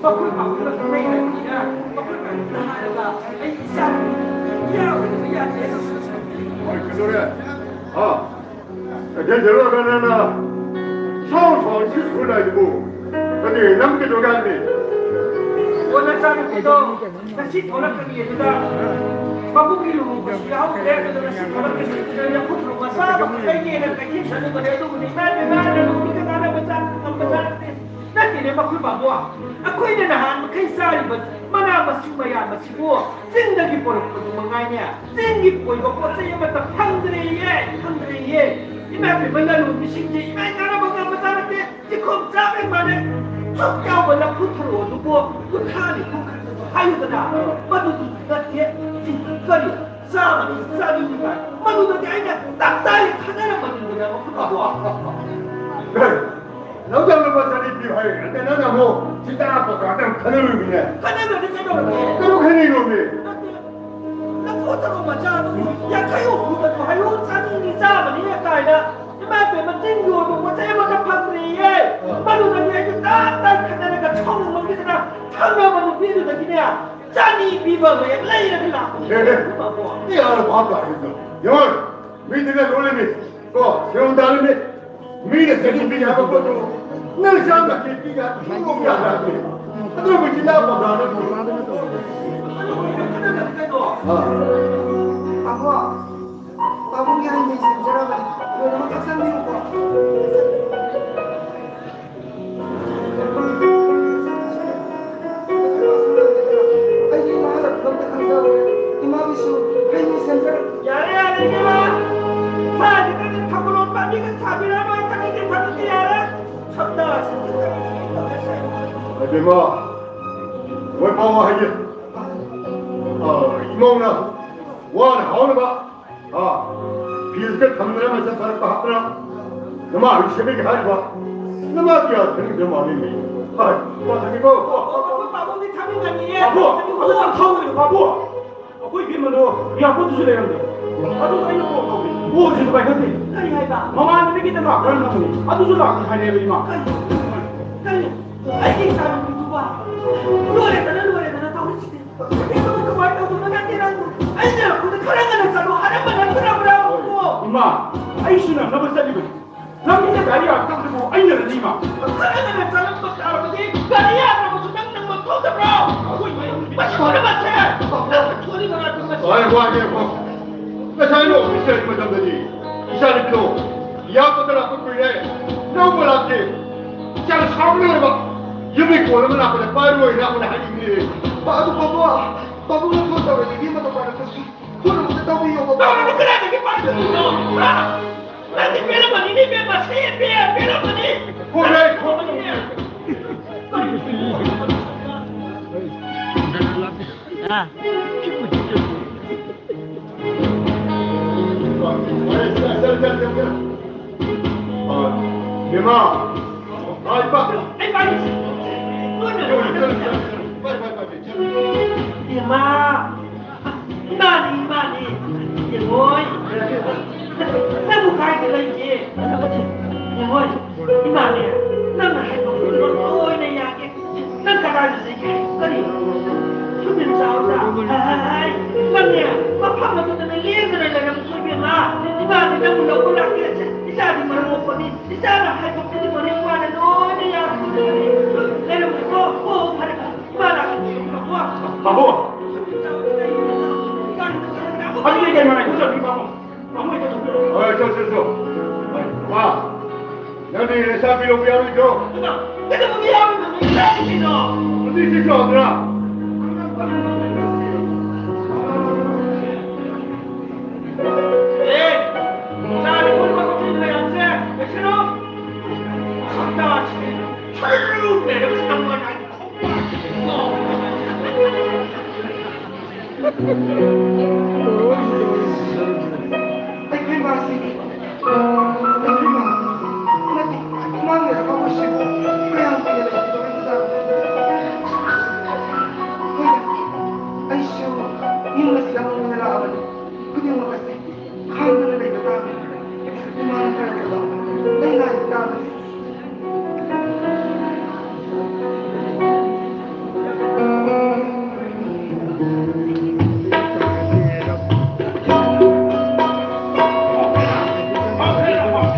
ꯃꯈꯣꯏ ꯄꯥꯕꯨꯡꯅ ꯂꯩꯔꯕꯅꯤꯅ ꯃꯈꯣꯏ ꯄꯥꯕꯨꯡꯅ ꯍꯥꯏꯔꯒ ꯑꯩ ꯏꯆꯥ ꯌꯥꯎꯗꯕ ꯌꯥꯗꯦ꯫ ꯍꯣꯏ, ꯀꯩꯗꯧꯔꯦ? ꯍꯥ? ꯀꯩꯊꯦꯜ ꯆꯠꯂꯨꯔꯒ ꯅꯪꯅ ꯁꯥꯎ ꯁꯥꯎ ꯁꯤ ꯁ꯭ꯀꯨꯜ ꯂꯥꯛꯏꯗꯨꯕꯨ? ꯅꯠꯇꯦ, ꯅꯪ ꯀꯩꯗꯧꯔꯒꯦ ꯍꯥꯏꯕꯅꯦ? ꯑꯣ, ꯅꯆꯥꯅꯨꯄꯤꯗꯣ ꯉꯁꯤ ꯊꯣꯛꯂꯛꯀꯅꯤ ꯑꯗꯨꯗ ꯃꯕꯨꯡꯒꯤ ꯂꯨꯍꯣꯡꯕꯁꯨ ꯌꯥꯎꯗ꯭ꯔꯦ, ꯑꯗꯨꯗ ꯉꯁꯤ ꯊꯣꯛꯂꯛꯀꯅꯤ ꯑꯗꯨꯗ ꯌꯥꯝ ꯈꯨꯠ ꯃꯆꯥ ꯑꯃ ꯂꯩꯒꯦꯅ ꯀꯩꯊꯦꯜ ꯆꯠꯂꯨꯕꯅꯦ, ꯑꯗꯨꯕꯨꯗꯤ ꯏꯃꯥ ꯏꯕꯦꯝꯃ ꯅꯨꯄꯤꯒ ꯉꯥꯡꯅꯕ ꯆꯥ ꯉꯝꯕ ꯆꯥ ꯅꯠꯇꯦ꯫ ꯅꯠꯇꯦꯅꯦ ꯃꯈꯣꯏ ꯕꯥꯕꯨ, ꯑꯩꯈꯣꯏꯅ ꯅꯍꯥꯟ ꯃꯈꯩ ꯆꯥꯔꯤꯕ ꯃꯅꯥ ꯃꯁꯤꯡ ꯃꯌꯥꯝ ꯑꯁꯤꯕꯨ ꯆꯤꯡꯗꯒꯤ ꯄꯨꯔꯛꯄꯗꯨ ꯃꯉꯥꯏꯅꯦ꯫ ꯆꯤꯡꯒꯤ ꯑꯣꯏꯕ ꯄꯣꯠ ꯆꯩ ꯑꯃꯠꯇ ꯐꯪꯗ꯭ꯔꯦꯌꯦ, ꯐꯪꯗ꯭ꯔꯦꯌꯦ꯫ ꯏꯃꯥ ꯏꯕꯦꯝꯃ ꯂꯂꯣꯟꯕꯤꯁꯤꯡꯁꯦ ꯏꯃꯥ ꯉꯥꯡꯅꯕ ꯉꯝꯕ ꯆꯥ ꯅꯠꯇꯦ꯫ ꯆꯤꯡꯈꯣꯝ ꯆꯥꯕꯩ ꯃꯥꯅꯦ꯫ ꯁꯨꯛ ꯌꯥꯎꯕ ꯂꯐꯨ ꯊꯔꯣ ꯑꯗꯨꯕꯨ ꯀꯨꯟꯊ꯭ꯔꯥ ꯅꯤꯐꯨ ꯈꯛꯇꯕꯨ ꯍꯥꯏꯌꯨꯗꯅ, ꯃꯗꯨꯗꯤ ꯅꯠꯇꯦ꯫ ꯀꯔꯤ? ꯆꯥꯝꯃꯅꯤ, ꯆꯥꯅꯤꯅꯤ ꯀꯥꯏ? ꯃꯗꯨꯗꯗꯤ ꯑꯩꯅ ꯇꯞ ꯇꯥꯏ ꯈꯟꯅꯔꯝꯕꯅꯤꯗꯅ, ꯃꯈꯨꯠ ꯃꯈꯣꯡ꯫ ꯂꯧꯗꯧꯅꯕ ꯆꯅꯤ ꯄꯤꯌꯨ ꯍꯥꯏꯔꯒ ꯅꯠꯇꯦ, ꯅꯪꯅ ꯑꯃꯨꯛ ꯁꯤꯗ ꯄꯀꯥꯗ ꯑꯃꯨꯛ ꯈꯟꯅꯔꯨꯃꯤꯅꯦ꯫ ꯈꯟꯅꯗ꯭ꯔꯗꯤ ꯀꯩꯗꯧꯔꯒꯦ? ꯀꯩꯗꯧ ꯈꯟꯅꯩꯅꯣꯃꯤ? ꯅꯠꯇꯦ, ꯂꯐꯨ ꯊꯔꯣ ꯃꯆꯥꯗꯨ ꯌꯥꯡꯈꯩ ꯍꯨꯝꯐꯨꯗꯁꯨ ꯍꯥꯏꯌꯨ, ꯆꯥꯅꯤꯅꯤ, ꯆꯥꯝꯃꯅꯤ ꯀꯥꯏꯅ꯫ ꯏꯃꯥ ꯏꯕꯦꯝꯃ, ꯆꯤꯡ ꯌꯣꯟꯕ ꯄꯣꯠ ꯆꯩ ꯑꯃꯠꯇ ꯐꯪꯗ꯭ꯔꯤꯌꯦ꯫ ꯃꯗꯨꯗꯒꯤ ꯑꯩꯁꯨ ꯇꯞ ꯇꯥꯏ ꯈꯟꯅꯔꯒ ꯁꯥꯎꯅꯤꯡꯃꯟꯈꯤꯗꯅ ꯊꯪꯅꯕ ꯅꯨꯄꯤꯗꯨꯗꯒꯤꯅꯦ, ꯆꯥꯅꯤ ꯄꯤꯕ ꯑꯃ ꯍꯦꯛ ꯂꯩꯔꯒ ꯂꯥꯛꯄꯅꯦ꯫ ꯑꯦ, ꯑꯦ, ꯏꯃꯥꯕꯣ꯫ ꯏꯌꯥ, ꯚꯥꯞ ꯇꯥꯔꯦ꯫ ꯌꯦꯡꯉꯣ, ꯃꯤꯗꯨꯅ ꯂꯣꯏꯔꯝꯃꯤ꯫ ꯀꯣ, ꯁꯦꯔꯧ ꯇꯥꯔꯝꯃꯤ꯫ ꯃꯤꯅ ꯆꯅꯤ ꯄꯤ ꯍꯥꯏꯕ ꯄꯣꯠꯇꯨ ꯅꯪ ꯆꯥꯝ ꯌꯥꯡꯈꯩ ꯄꯤ ꯍꯥꯏꯕ ꯁꯨꯡꯌꯥ ꯌꯥꯗꯦ꯫ ꯑꯗꯨꯅ ꯃꯁꯤ ꯂꯥꯞꯄ ꯀꯥꯟꯗ ꯑꯥ꯫ ꯄꯥꯕꯨꯡ, ꯄꯥꯕꯨꯡꯒꯤ ꯍꯩ ꯃꯍꯤ ꯁꯦꯝꯖꯔꯕꯅꯤ꯫ ꯂꯣꯏꯅꯃꯛ ꯊꯛꯆꯟꯕꯤꯌꯨꯀꯣ꯫ ꯑꯩꯒꯤ ꯏꯃꯥ ꯍꯜꯂꯛꯄꯗ ꯑꯝꯇ ꯈꯪꯖꯍꯧꯔꯦ꯫ ꯏꯃꯥꯒꯤꯁꯨ ꯍꯩ ꯃꯍꯤ ꯁꯦꯝꯖꯔ- ꯌꯥꯔꯦ, ꯌꯥꯔꯦ, ꯏꯕꯦꯝꯃ꯫ ꯁꯥꯁꯤꯗꯗꯤ ꯊꯝꯕꯥꯜ ꯄꯥꯝꯕꯤꯒ ꯊꯥꯕꯤꯔꯅꯨ, ꯑꯩ ꯊꯛꯅꯤꯡꯗꯦ, ꯊꯛꯅꯤꯡꯗꯦ, ꯌꯥꯔꯦ꯫ ꯁꯛꯇꯥꯁꯤꯗꯤ ꯀꯔꯤ ꯇꯧꯔꯦ? ꯏꯕꯦꯝꯃ, ꯃꯣꯏ ꯄꯥꯎ ꯍꯥꯏꯒꯦ꯫ ꯑ, ꯏꯃꯧꯅ ꯋꯥꯅ ꯍꯧꯅꯕ ꯑꯥ, ꯐ꯭ꯔꯤꯖꯇ ꯊꯝꯗꯅ ꯃꯆꯜ ꯊꯥꯔꯛꯄ ꯍꯥꯞꯇꯅ ꯅꯃꯥ ꯍꯧꯖꯤꯛ ꯁꯦꯝꯃꯛꯏ ꯍꯥꯏꯔꯤꯕ ꯅꯃꯥ ꯀꯌꯥ ꯈꯪꯗ꯭ꯔ ꯃꯥꯜꯂꯤꯅꯦ꯫ ꯍꯥꯏ, ꯆꯥ ꯊꯛꯀꯦꯀꯣ꯫ ꯄꯥꯕꯨꯡꯗꯤ ꯊꯛꯃꯤꯟꯅꯅꯤꯌꯦ꯫ ꯄꯥꯕꯨ, ꯑꯗꯨ ꯊꯛꯑꯣ ꯀꯩꯅꯣ, ꯄꯥꯕꯨ꯫ ꯑꯩꯈꯣꯏ ꯏꯕꯦꯝꯃꯗꯣ ꯏꯌꯥꯔꯄꯣꯔꯠꯇꯁꯨ ꯂꯩꯔꯝꯗꯦ꯫ ꯑꯗꯨꯒ ꯑꯩꯅ ꯀꯣꯜ ꯇꯧꯔꯦ꯫ ꯀꯣꯜꯁꯤꯁꯨ ꯄꯥꯏꯈꯠꯇꯦ꯫ ꯀꯔꯤ ꯍꯥꯏꯕ? ꯃꯃꯥꯟꯅꯕꯤꯒꯤꯗ ꯂꯥꯛꯄ꯭ꯔꯥ ꯍꯪꯉꯝꯕꯅꯤ꯫ ꯑꯗꯨꯁꯨ ꯂꯥꯛꯇꯦ ꯍꯥꯏꯔꯦꯕ ꯏꯃꯥ꯫ ꯀꯔꯤ? ꯀꯔꯤ? ꯑꯩꯒꯤ ꯏꯆꯥꯅꯨꯄꯤꯗꯨꯕ? ꯂꯣꯏꯔꯦꯗꯅ, ꯂꯣꯏꯔꯦꯗꯅ ꯇꯧꯔꯤꯁꯤꯗꯤ꯫ ꯁꯤꯕꯨ ꯀꯃꯥꯏꯅ ꯇꯧꯗꯣꯏꯅꯣ? ꯅꯠꯇꯦ, ꯅꯪ ꯑꯩꯅ ꯅꯉꯣꯟꯗ ꯈꯔ ꯉꯟꯅ ꯆꯠꯂꯣ ꯍꯥꯏꯔꯝꯕ ꯅꯠꯇ꯭ꯔꯕ꯭ꯔꯥ? ꯏꯃꯥ, ꯑꯩꯁꯨ ꯅꯪꯅꯕ ꯆꯠꯂꯤꯕꯅꯤ꯫ ꯅꯪꯒꯤꯅ ꯒꯥꯔꯤ ꯌꯥꯔꯛꯇꯕꯗꯨꯕꯨ ꯑꯩꯅꯔꯅꯤ, ꯏꯃꯥ? ꯈꯔ ꯉꯟꯅ ꯆꯠꯂꯝꯕ ꯇꯥꯔꯕꯗꯤ ꯒꯥꯔꯤ ꯌꯥꯗ꯭ꯔꯕꯁꯨ ꯅꯪ ꯅꯪꯕ ꯊꯣꯛꯇꯕ꯭ꯔꯣ? ꯃꯁꯤ ꯂꯣꯏꯅꯃꯛꯁꯦ ꯅꯪꯅ ꯊꯣꯛꯍꯜꯂꯤꯕ ꯉꯥꯛꯇꯅꯤ, ꯃꯁꯤ꯫ ꯍꯣꯏ, ꯋꯥꯅꯦ, ꯋꯥ꯫ ꯉꯁꯥꯏ ꯑꯣꯐꯤꯁ ꯂꯩꯔꯤ ꯃꯇꯝꯗꯗꯤ ꯏꯆꯥꯅꯨꯄꯤꯗꯣ ꯏꯌꯥꯔꯄꯣꯔꯠꯇ ꯂꯥꯛꯄ ꯀꯨꯏꯔꯦ, ꯂꯧꯕ ꯂꯥꯛꯇꯦ꯫ ꯏꯆꯥꯅ ꯁꯥꯎꯔꯒ ꯂꯩꯔꯕ꯫ ꯌꯨꯝꯒꯤ ꯀꯣꯜ ꯑꯃ ꯂꯥꯛꯄꯗ ꯄꯥꯏꯔꯣꯏꯅ ꯑꯩꯉꯣꯟꯗ ꯍꯥꯏꯔꯤꯕꯅꯦ꯫ ꯑꯗꯨ ꯄꯥꯕꯨꯡ, ꯄꯥꯕꯨꯡꯅ ꯐꯣꯟ ꯇꯧꯔꯛꯏ, ꯏꯕꯦꯝꯃꯗꯣ ꯄꯥꯏꯔꯛꯄꯁꯨ꯫ ꯐꯣꯟ ꯑꯃꯨꯛꯇ ꯇꯧꯕꯤꯌꯣ, ꯄꯥꯕꯨꯡ꯫ ꯇꯧꯔꯛꯏ, ꯀꯗꯥꯏꯗꯒꯤ ꯄꯥꯏꯔꯛꯇꯣꯏꯅꯣ? ꯍꯥ? ꯅꯪꯗꯤ ꯄꯦꯜꯂꯝꯃꯅꯤꯅꯦ, ꯏꯕꯦꯝꯃ, ꯁꯤ ꯄꯦ-, ꯄꯦꯜꯂꯝꯃꯅꯤ꯫ ꯐꯣꯟ ꯂꯩ, ꯐꯣꯟ ꯂꯩ꯫ ꯍꯥ? ꯏꯕꯦꯝꯃ! ꯍꯥꯏꯕ! ꯏꯕꯦꯝꯃ! ꯏꯃꯥꯅꯤ, ꯏꯃꯥꯅꯤ! ꯌꯦꯡꯉꯣꯏ! ꯅꯪꯕꯨ ꯀꯥꯏꯗ ꯂꯩꯒꯦ? ꯌꯦꯡꯉꯣꯏ! ꯏꯃꯥꯅꯤ, ꯅꯪꯅ ꯍꯥꯏꯕ ꯈꯨꯗꯤꯡꯃꯛ ꯂꯣꯏꯅ ꯌꯥꯒꯦ꯫ ꯅꯪ ꯀꯗꯥꯏꯗ ꯂꯩꯒꯦ? ꯀꯔꯤ? ꯁꯨꯃꯤꯟ ꯆꯥꯎꯗ? ꯍꯥꯏ, ꯅꯪꯅꯦ, ꯃꯐꯝ ꯑꯗꯨꯗꯅꯦ ꯂꯦꯡꯗꯅ ꯂꯩꯔꯝꯃꯨꯀꯣ, ꯏꯕꯦꯝꯃ꯫ ꯏꯃꯥꯅꯤ ꯅꯪꯕꯨ ꯂꯧꯕ ꯂꯥꯛꯀꯦ꯫ ꯏꯆꯥꯗꯤ ꯃꯔꯝ ꯃꯣꯛꯄꯅꯤ꯫ ꯏꯆꯥꯅ ꯍꯥꯏꯕ ꯈꯨꯗꯤꯡꯃꯛ ꯏꯃꯥꯅ ꯂꯣꯏꯅ ꯌꯥꯔꯛꯀꯗꯕꯅꯤ꯫ ꯂꯩꯔꯝꯃꯨꯀꯣ꯫ ꯍꯣ, ꯍꯣ, ꯐꯔꯦ, ꯐꯔꯦ꯫ ꯏꯃꯥ ꯂꯥꯛꯀꯦ, ꯏꯃꯥ ꯂꯥꯛꯀꯦ꯫ ꯄꯥꯕꯨꯡ! ꯁꯨꯃꯤꯟ ꯆꯥꯎꯗ ꯂꯩ, ꯏꯃꯥ ꯂꯥꯛꯀꯦ꯫ ꯑꯗꯨꯗꯤ ꯀꯩꯅꯣ ꯍꯥꯏ, ꯆꯠꯂꯤ, ꯄꯥꯕꯨꯡ꯫ ꯍꯣꯏ, ꯆꯣ, ꯆꯣ, ꯆꯣ꯫ ꯍꯣꯏ, ꯃꯥ, ꯅꯪꯗꯤ ꯅꯆꯥꯅꯨꯄꯤ ꯂꯧꯕ ꯌꯥꯔꯣꯏꯗ꯭ꯔꯣ? ꯀꯩꯗꯧꯕꯒꯤ ꯌꯥꯔꯣꯏꯗꯣꯏꯅꯣ? ꯏꯆꯥꯅꯨꯄꯤꯗꯣ! ꯅꯨꯄꯤꯁꯤ ꯆꯥꯎꯗ꯭ꯔꯥ? ꯑꯦ, ꯆꯥꯔꯤ ꯈꯣꯠꯂꯤꯕ ꯃꯌꯥꯝꯁꯦ ꯂꯣꯏꯁꯤꯜꯂꯣ꯫ ꯁꯛꯇꯥꯁꯤꯗꯤ ꯁꯨꯔꯨ ꯂꯩꯔꯒ ꯁꯪꯕ ꯅꯥꯏꯗꯦ꯫ ꯑꯩꯈꯣꯏ ꯃꯥꯁꯤ, ꯑꯩꯈꯣꯏ ꯃꯥ ꯅꯠꯇꯦ, ꯃꯥꯒꯤ ꯑꯐꯕꯁꯤꯕꯨ ꯀꯌꯥꯝ ꯀꯨꯏꯅ ꯂꯩꯈꯤꯗꯣꯔꯤꯕꯖꯥꯠꯅꯣ? ꯍꯣꯏꯗ, ꯑꯩꯁꯨ ꯌꯨꯝ ꯑꯁꯤꯗ ꯑꯃꯨꯛ ꯍꯟꯅ ꯂꯥꯛꯑꯕꯅꯤ꯫ ꯈꯨꯗꯤꯡꯃꯛ ꯑꯁꯤ ꯈꯪꯗꯅ ꯂꯩꯕ ꯇꯥꯕꯅꯤ꯫ ꯏꯃꯥꯅ ꯍꯥꯏꯔꯛꯄꯗꯣ ꯑꯩ ꯉꯥꯏꯕ ꯇꯥꯕꯅꯤ꯫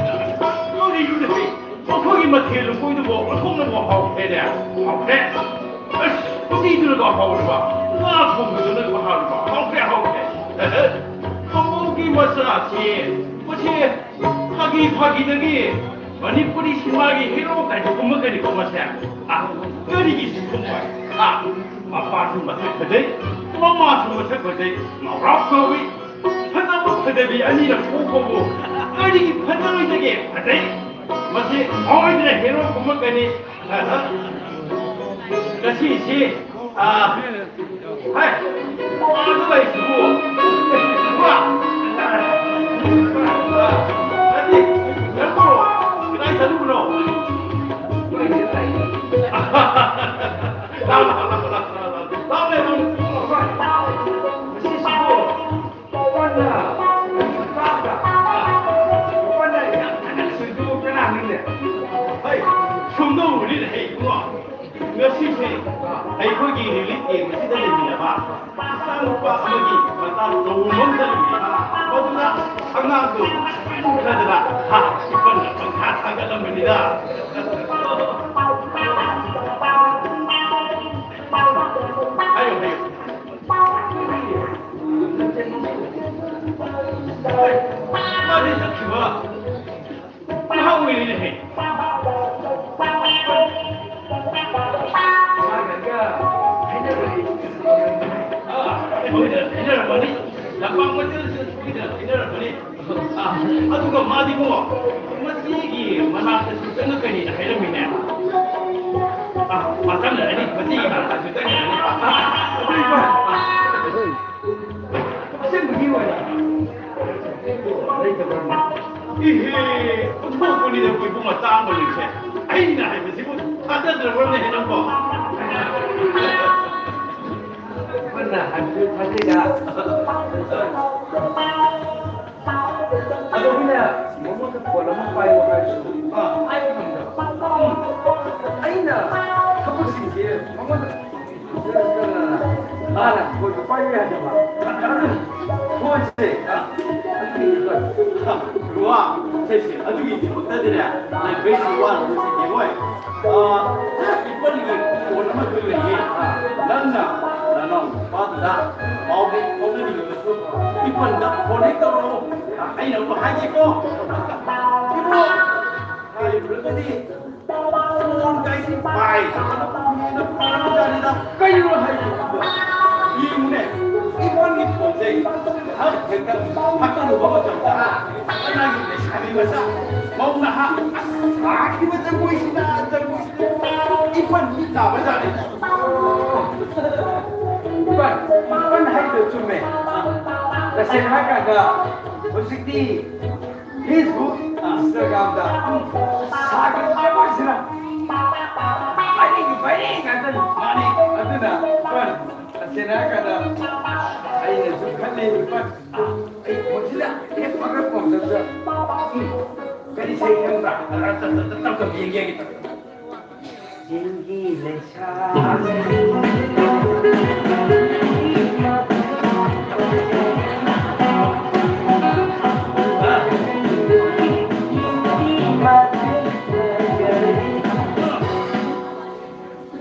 ꯀꯔꯤꯅꯣꯅꯦ? ꯑꯩꯈꯣꯏꯒꯤ ꯃꯊꯦꯜ ꯂꯨꯀꯣꯏꯗꯨꯕꯨ ꯑꯣꯟꯊꯣꯛꯅꯕꯨ ꯍꯥꯎꯈ꯭ꯔꯦꯅꯦ꯫ ꯍꯥꯎꯈ꯭ꯔꯦ꯫ ꯑꯁ, ꯎꯇꯤꯗꯨꯅꯒ ꯍꯥꯎꯔꯤꯕ, ꯉꯥ ꯊꯣꯡꯕꯗꯨꯅꯒ ꯍꯥꯎꯔꯤꯕ, ꯍꯥꯎꯈ꯭ꯔꯦ, ꯍꯥꯎꯈ꯭ꯔꯦ꯫ ꯄꯥꯕꯨꯡꯒꯤ ꯃꯆꯥꯁꯤ, ꯃꯁꯤ ꯐꯥꯒꯤ ꯐꯥꯒꯤꯗꯒꯤ ꯃꯅꯤꯄꯨꯔꯤ ꯁꯤꯅꯦꯃꯥꯒꯤ ꯍꯦꯔꯣ ꯀꯥꯏꯗꯨ ꯀꯨꯝꯃꯛꯀꯅꯤꯀꯣ ꯃꯁꯦ꯫ ꯑ, ꯀꯔꯤꯒꯤ ꯁꯤꯒꯨꯝꯕ? ꯑ, ꯃꯄꯥꯁꯨ ꯃꯁꯛ ꯐꯖꯩ, ꯃꯃꯥꯁꯨ ꯃꯁꯛ ꯐꯖꯩ, ꯉꯧꯔꯥꯎ ꯉꯧꯏ꯫ ꯐꯖꯕ ꯐꯖꯕꯤ ꯑꯅꯤꯔꯛ ꯄꯣꯛꯄꯕꯨ ꯀꯔꯤꯒꯤ ꯐꯖꯔꯣꯏꯗꯒꯦ? ꯐꯖꯩ꯫ ꯃꯁꯤ ꯁꯣꯏꯗꯅ ꯍꯦꯔꯣ ꯀꯨꯝꯃꯛꯀꯅꯤ꯫ ꯉꯁꯤꯁꯤ, ꯑ, ꯍꯥꯏ, ꯑꯥꯗ ꯂꯩꯁꯤꯕꯨ? ꯋꯥ! ꯅꯠꯇꯦ, ꯅꯪꯕꯨ ꯀꯗꯥꯏ ꯆꯠꯂꯨꯕꯅꯣ? ꯂꯥꯛꯑꯣ, ꯂꯥꯛꯑꯣ, ꯂꯥꯛꯑꯣ, ꯂꯥꯛꯑꯣ, ꯂꯥꯛꯑꯣ, ꯂꯥꯛꯑꯣ, ꯂꯥꯛꯑꯣ, ꯂꯥꯛꯑꯣ, ꯂꯥꯛꯑꯣ, ꯂꯥꯛꯑꯣ, ꯂꯥꯛꯑꯣ꯫ ꯃꯁꯤꯁꯤꯕꯨ ꯄꯥꯎꯕꯟꯅ ꯄꯥꯎꯕꯟꯅ ꯌꯥꯝ ꯊꯥꯒꯠꯂꯤꯗꯨ ꯀꯅꯥꯅꯣꯅꯦ? ꯍꯩ, ꯁꯨꯝꯗꯧꯕꯅꯤꯅꯦ, ꯍꯩ, ꯏꯕꯨꯡꯉꯣ꯫ ꯉꯁꯤꯁꯦ ꯑꯩꯈꯣꯏꯒꯤ ꯔꯤꯂꯤꯐ ꯀꯦꯝ ꯑꯁꯤꯗ ꯂꯩꯃꯤꯟꯅꯕ ꯃꯆꯥꯅꯨꯄꯥ ꯑꯃꯒꯤ ꯃꯆꯥ ꯂꯨꯍꯣꯡꯕ ꯑꯃ ꯆꯠꯂꯨꯏ꯫ ꯃꯗꯨꯗ ꯑꯉꯥꯡꯗꯨ ꯎꯈ꯭ꯔꯗꯅ, ꯍꯥ, ꯏꯄꯟꯅ ꯄꯪꯊꯥ ꯊꯥꯒꯠꯂꯝꯕꯅꯤꯗ꯫ ꯍꯥꯏꯌꯨ, ꯍꯥꯏꯌꯨ꯫ ꯃꯥꯗꯤ ꯆꯠꯈꯤꯕ ꯉꯥꯏꯍꯥꯛ ꯑꯣꯏꯔꯤꯅꯦꯍꯦ꯫ ꯃꯥꯒ ꯍꯥꯏꯅꯕꯗꯤ ꯑꯥ, ꯑꯩꯈꯣꯏꯗ ꯍꯥꯏꯅꯔꯝꯃꯅꯤ꯫ ꯂꯝꯄꯥꯛ ꯃꯆꯦꯜꯁꯤꯗ ꯁꯣꯏꯗꯅ ꯍꯥꯏꯅꯔꯝꯃꯅꯤ꯫ ꯑꯥ, ꯑꯗꯨꯒ ꯃꯥꯗꯤꯀꯣ, ꯃꯁꯤꯒꯤ ꯃꯅꯥꯛꯇꯁꯨ ꯆꯪꯉꯛꯀꯅꯤꯅ ꯍꯥꯏꯔꯝꯃꯤꯅꯦ꯫ ꯑꯥ, ꯃꯥ ꯆꯪꯉꯛꯑꯅꯤ, ꯃꯁꯤꯒꯤ ꯃꯅꯥꯛꯇꯁꯨ ꯆꯪꯉꯛꯑꯅꯤ꯫ ꯑꯥ, ꯑꯥ, ꯑꯥ꯫ ꯑꯁꯦꯡꯕꯒꯤ ꯑꯣꯏꯅ ꯂꯩꯇꯕ꯭ꯔꯅꯦ? ꯏꯍꯦ, ꯑꯣꯟꯊꯣꯛꯄꯅꯤꯗ ꯀꯣꯏꯕꯨ ꯃꯇꯥꯡꯕꯅꯤꯁꯦ꯫ ꯑꯩꯅ ꯍꯥꯏꯕꯁꯤꯕꯨ ꯊꯥꯖꯗ꯭ꯔꯕ꯭ꯔꯅꯦ ꯅꯪꯕꯣ? ꯅꯪꯅ ꯍꯥꯏꯕꯗꯨ ꯊꯥꯖꯩꯗ꯫ ꯑꯗꯣ ꯃꯤꯅ ꯃꯉꯣꯟꯗ ꯐꯣꯟ ꯑꯃ ꯄꯥꯏꯌꯣ ꯍꯥꯏꯔꯁꯨ, ꯑꯥ, ꯄꯥꯏꯕ ꯉꯝꯗꯕ꯫ ꯑꯩꯅ ꯊꯕꯛꯁꯤꯡꯁꯦ ꯃꯉꯣꯟꯗ ꯃꯥꯅ ꯐꯣꯟꯗꯣ ꯄꯥꯏꯕ ꯌꯥꯗꯕ꯫ ꯐꯣꯟꯁꯦ, ꯑꯥ, ꯑꯗꯨꯒꯤꯗꯤ ꯋꯥ, ꯁꯦ, ꯁꯦ, ꯑꯗꯨꯒꯤꯗꯃꯛꯇꯗꯤꯅꯦ, ꯂꯥꯏꯕ꯭ꯔꯦꯔꯤꯁꯤ ꯋꯥꯅ ꯁꯤꯗꯤ ꯍꯣꯏ꯫ ꯑꯥ, ꯏꯄꯟꯒꯤ ꯐꯣꯟ ꯑꯃꯁꯨ ꯂꯩꯌꯦ꯫ ꯅꯪꯅ ꯅꯅꯥꯎ ꯅꯨꯄꯥꯗꯨꯗ ꯄꯥꯎ ꯍꯦꯛ ꯐꯥꯎꯅꯅꯤꯡꯉꯕꯁꯨ ꯏꯄꯟꯗ ꯐꯣꯟ ꯍꯦꯛ ꯇꯧꯔꯛꯑꯣ꯫ ꯑꯩꯅ ꯑꯃꯨꯛ ꯍꯥꯏꯒꯦꯀꯣ꯫ ꯏꯕꯣ, ꯍꯥꯏꯔꯨꯔꯒꯗꯤ ꯐꯣꯟ ꯀꯥꯏꯁꯤ ꯄꯥꯏ꯫ ꯀꯩꯅꯣ ꯍꯥꯏꯁꯤꯕꯣ? ꯌꯦꯡꯉꯨꯅꯦ, ꯏꯄꯟꯒꯤ ꯐꯣꯟꯁꯦ ꯍꯦꯛ ꯍꯦꯛꯇ ꯍꯥꯞꯆꯜꯂꯨꯕ ꯃꯇꯝꯗ ꯀꯅꯥꯒꯤ ꯂꯩꯁꯥꯕꯤ ꯃꯆꯥ, ꯃꯧ ꯅꯍꯥ, ꯑꯁ, ꯁꯥꯈꯤꯕ ꯖꯒꯣꯏꯁꯤꯅ, ꯖꯒꯣꯏꯁꯤꯅ ꯏꯄꯟ ꯃꯤꯠ ꯇꯥꯕ ꯖꯥꯠꯅꯤ꯫ ꯄꯟ ꯍꯥꯏꯗꯣ ꯆꯨꯝꯃꯦ꯫ ꯇꯁꯦꯡꯅ ꯍꯥꯏꯔꯀꯥꯟꯗ ꯍꯧꯖꯤꯛꯇꯤ Facebook, Instagram-ꯗ ꯁꯥꯒꯠꯂꯕ ꯑꯁꯤꯅ ꯃꯔꯤꯒꯤ ꯃꯔꯤ ꯉꯥꯛꯇꯅꯤ꯫ ꯃꯥꯅꯤ꯫ ꯑꯗꯨꯅ ꯄꯟ, ꯇꯁꯦꯡꯅ ꯍꯥꯏꯔꯀꯥꯟꯗ ꯑꯩꯅꯁꯨ ꯈꯜꯂꯤ, ꯄꯟ, ꯑꯩ ꯐꯣꯟꯁꯤꯗ ꯍꯦꯛ ꯐꯪꯉ ꯐꯣꯟꯗꯨꯗ, ꯎꯝ, ꯀꯔꯤ ꯏꯁꯩ ꯈꯪꯕ꯭ꯔꯥ? ꯇꯞ ꯇꯞ ꯌꯦꯡꯒꯦ, ꯌꯦꯡꯒꯦ꯫ ꯆꯤꯡꯒꯤ ꯂꯩꯁꯥ꯫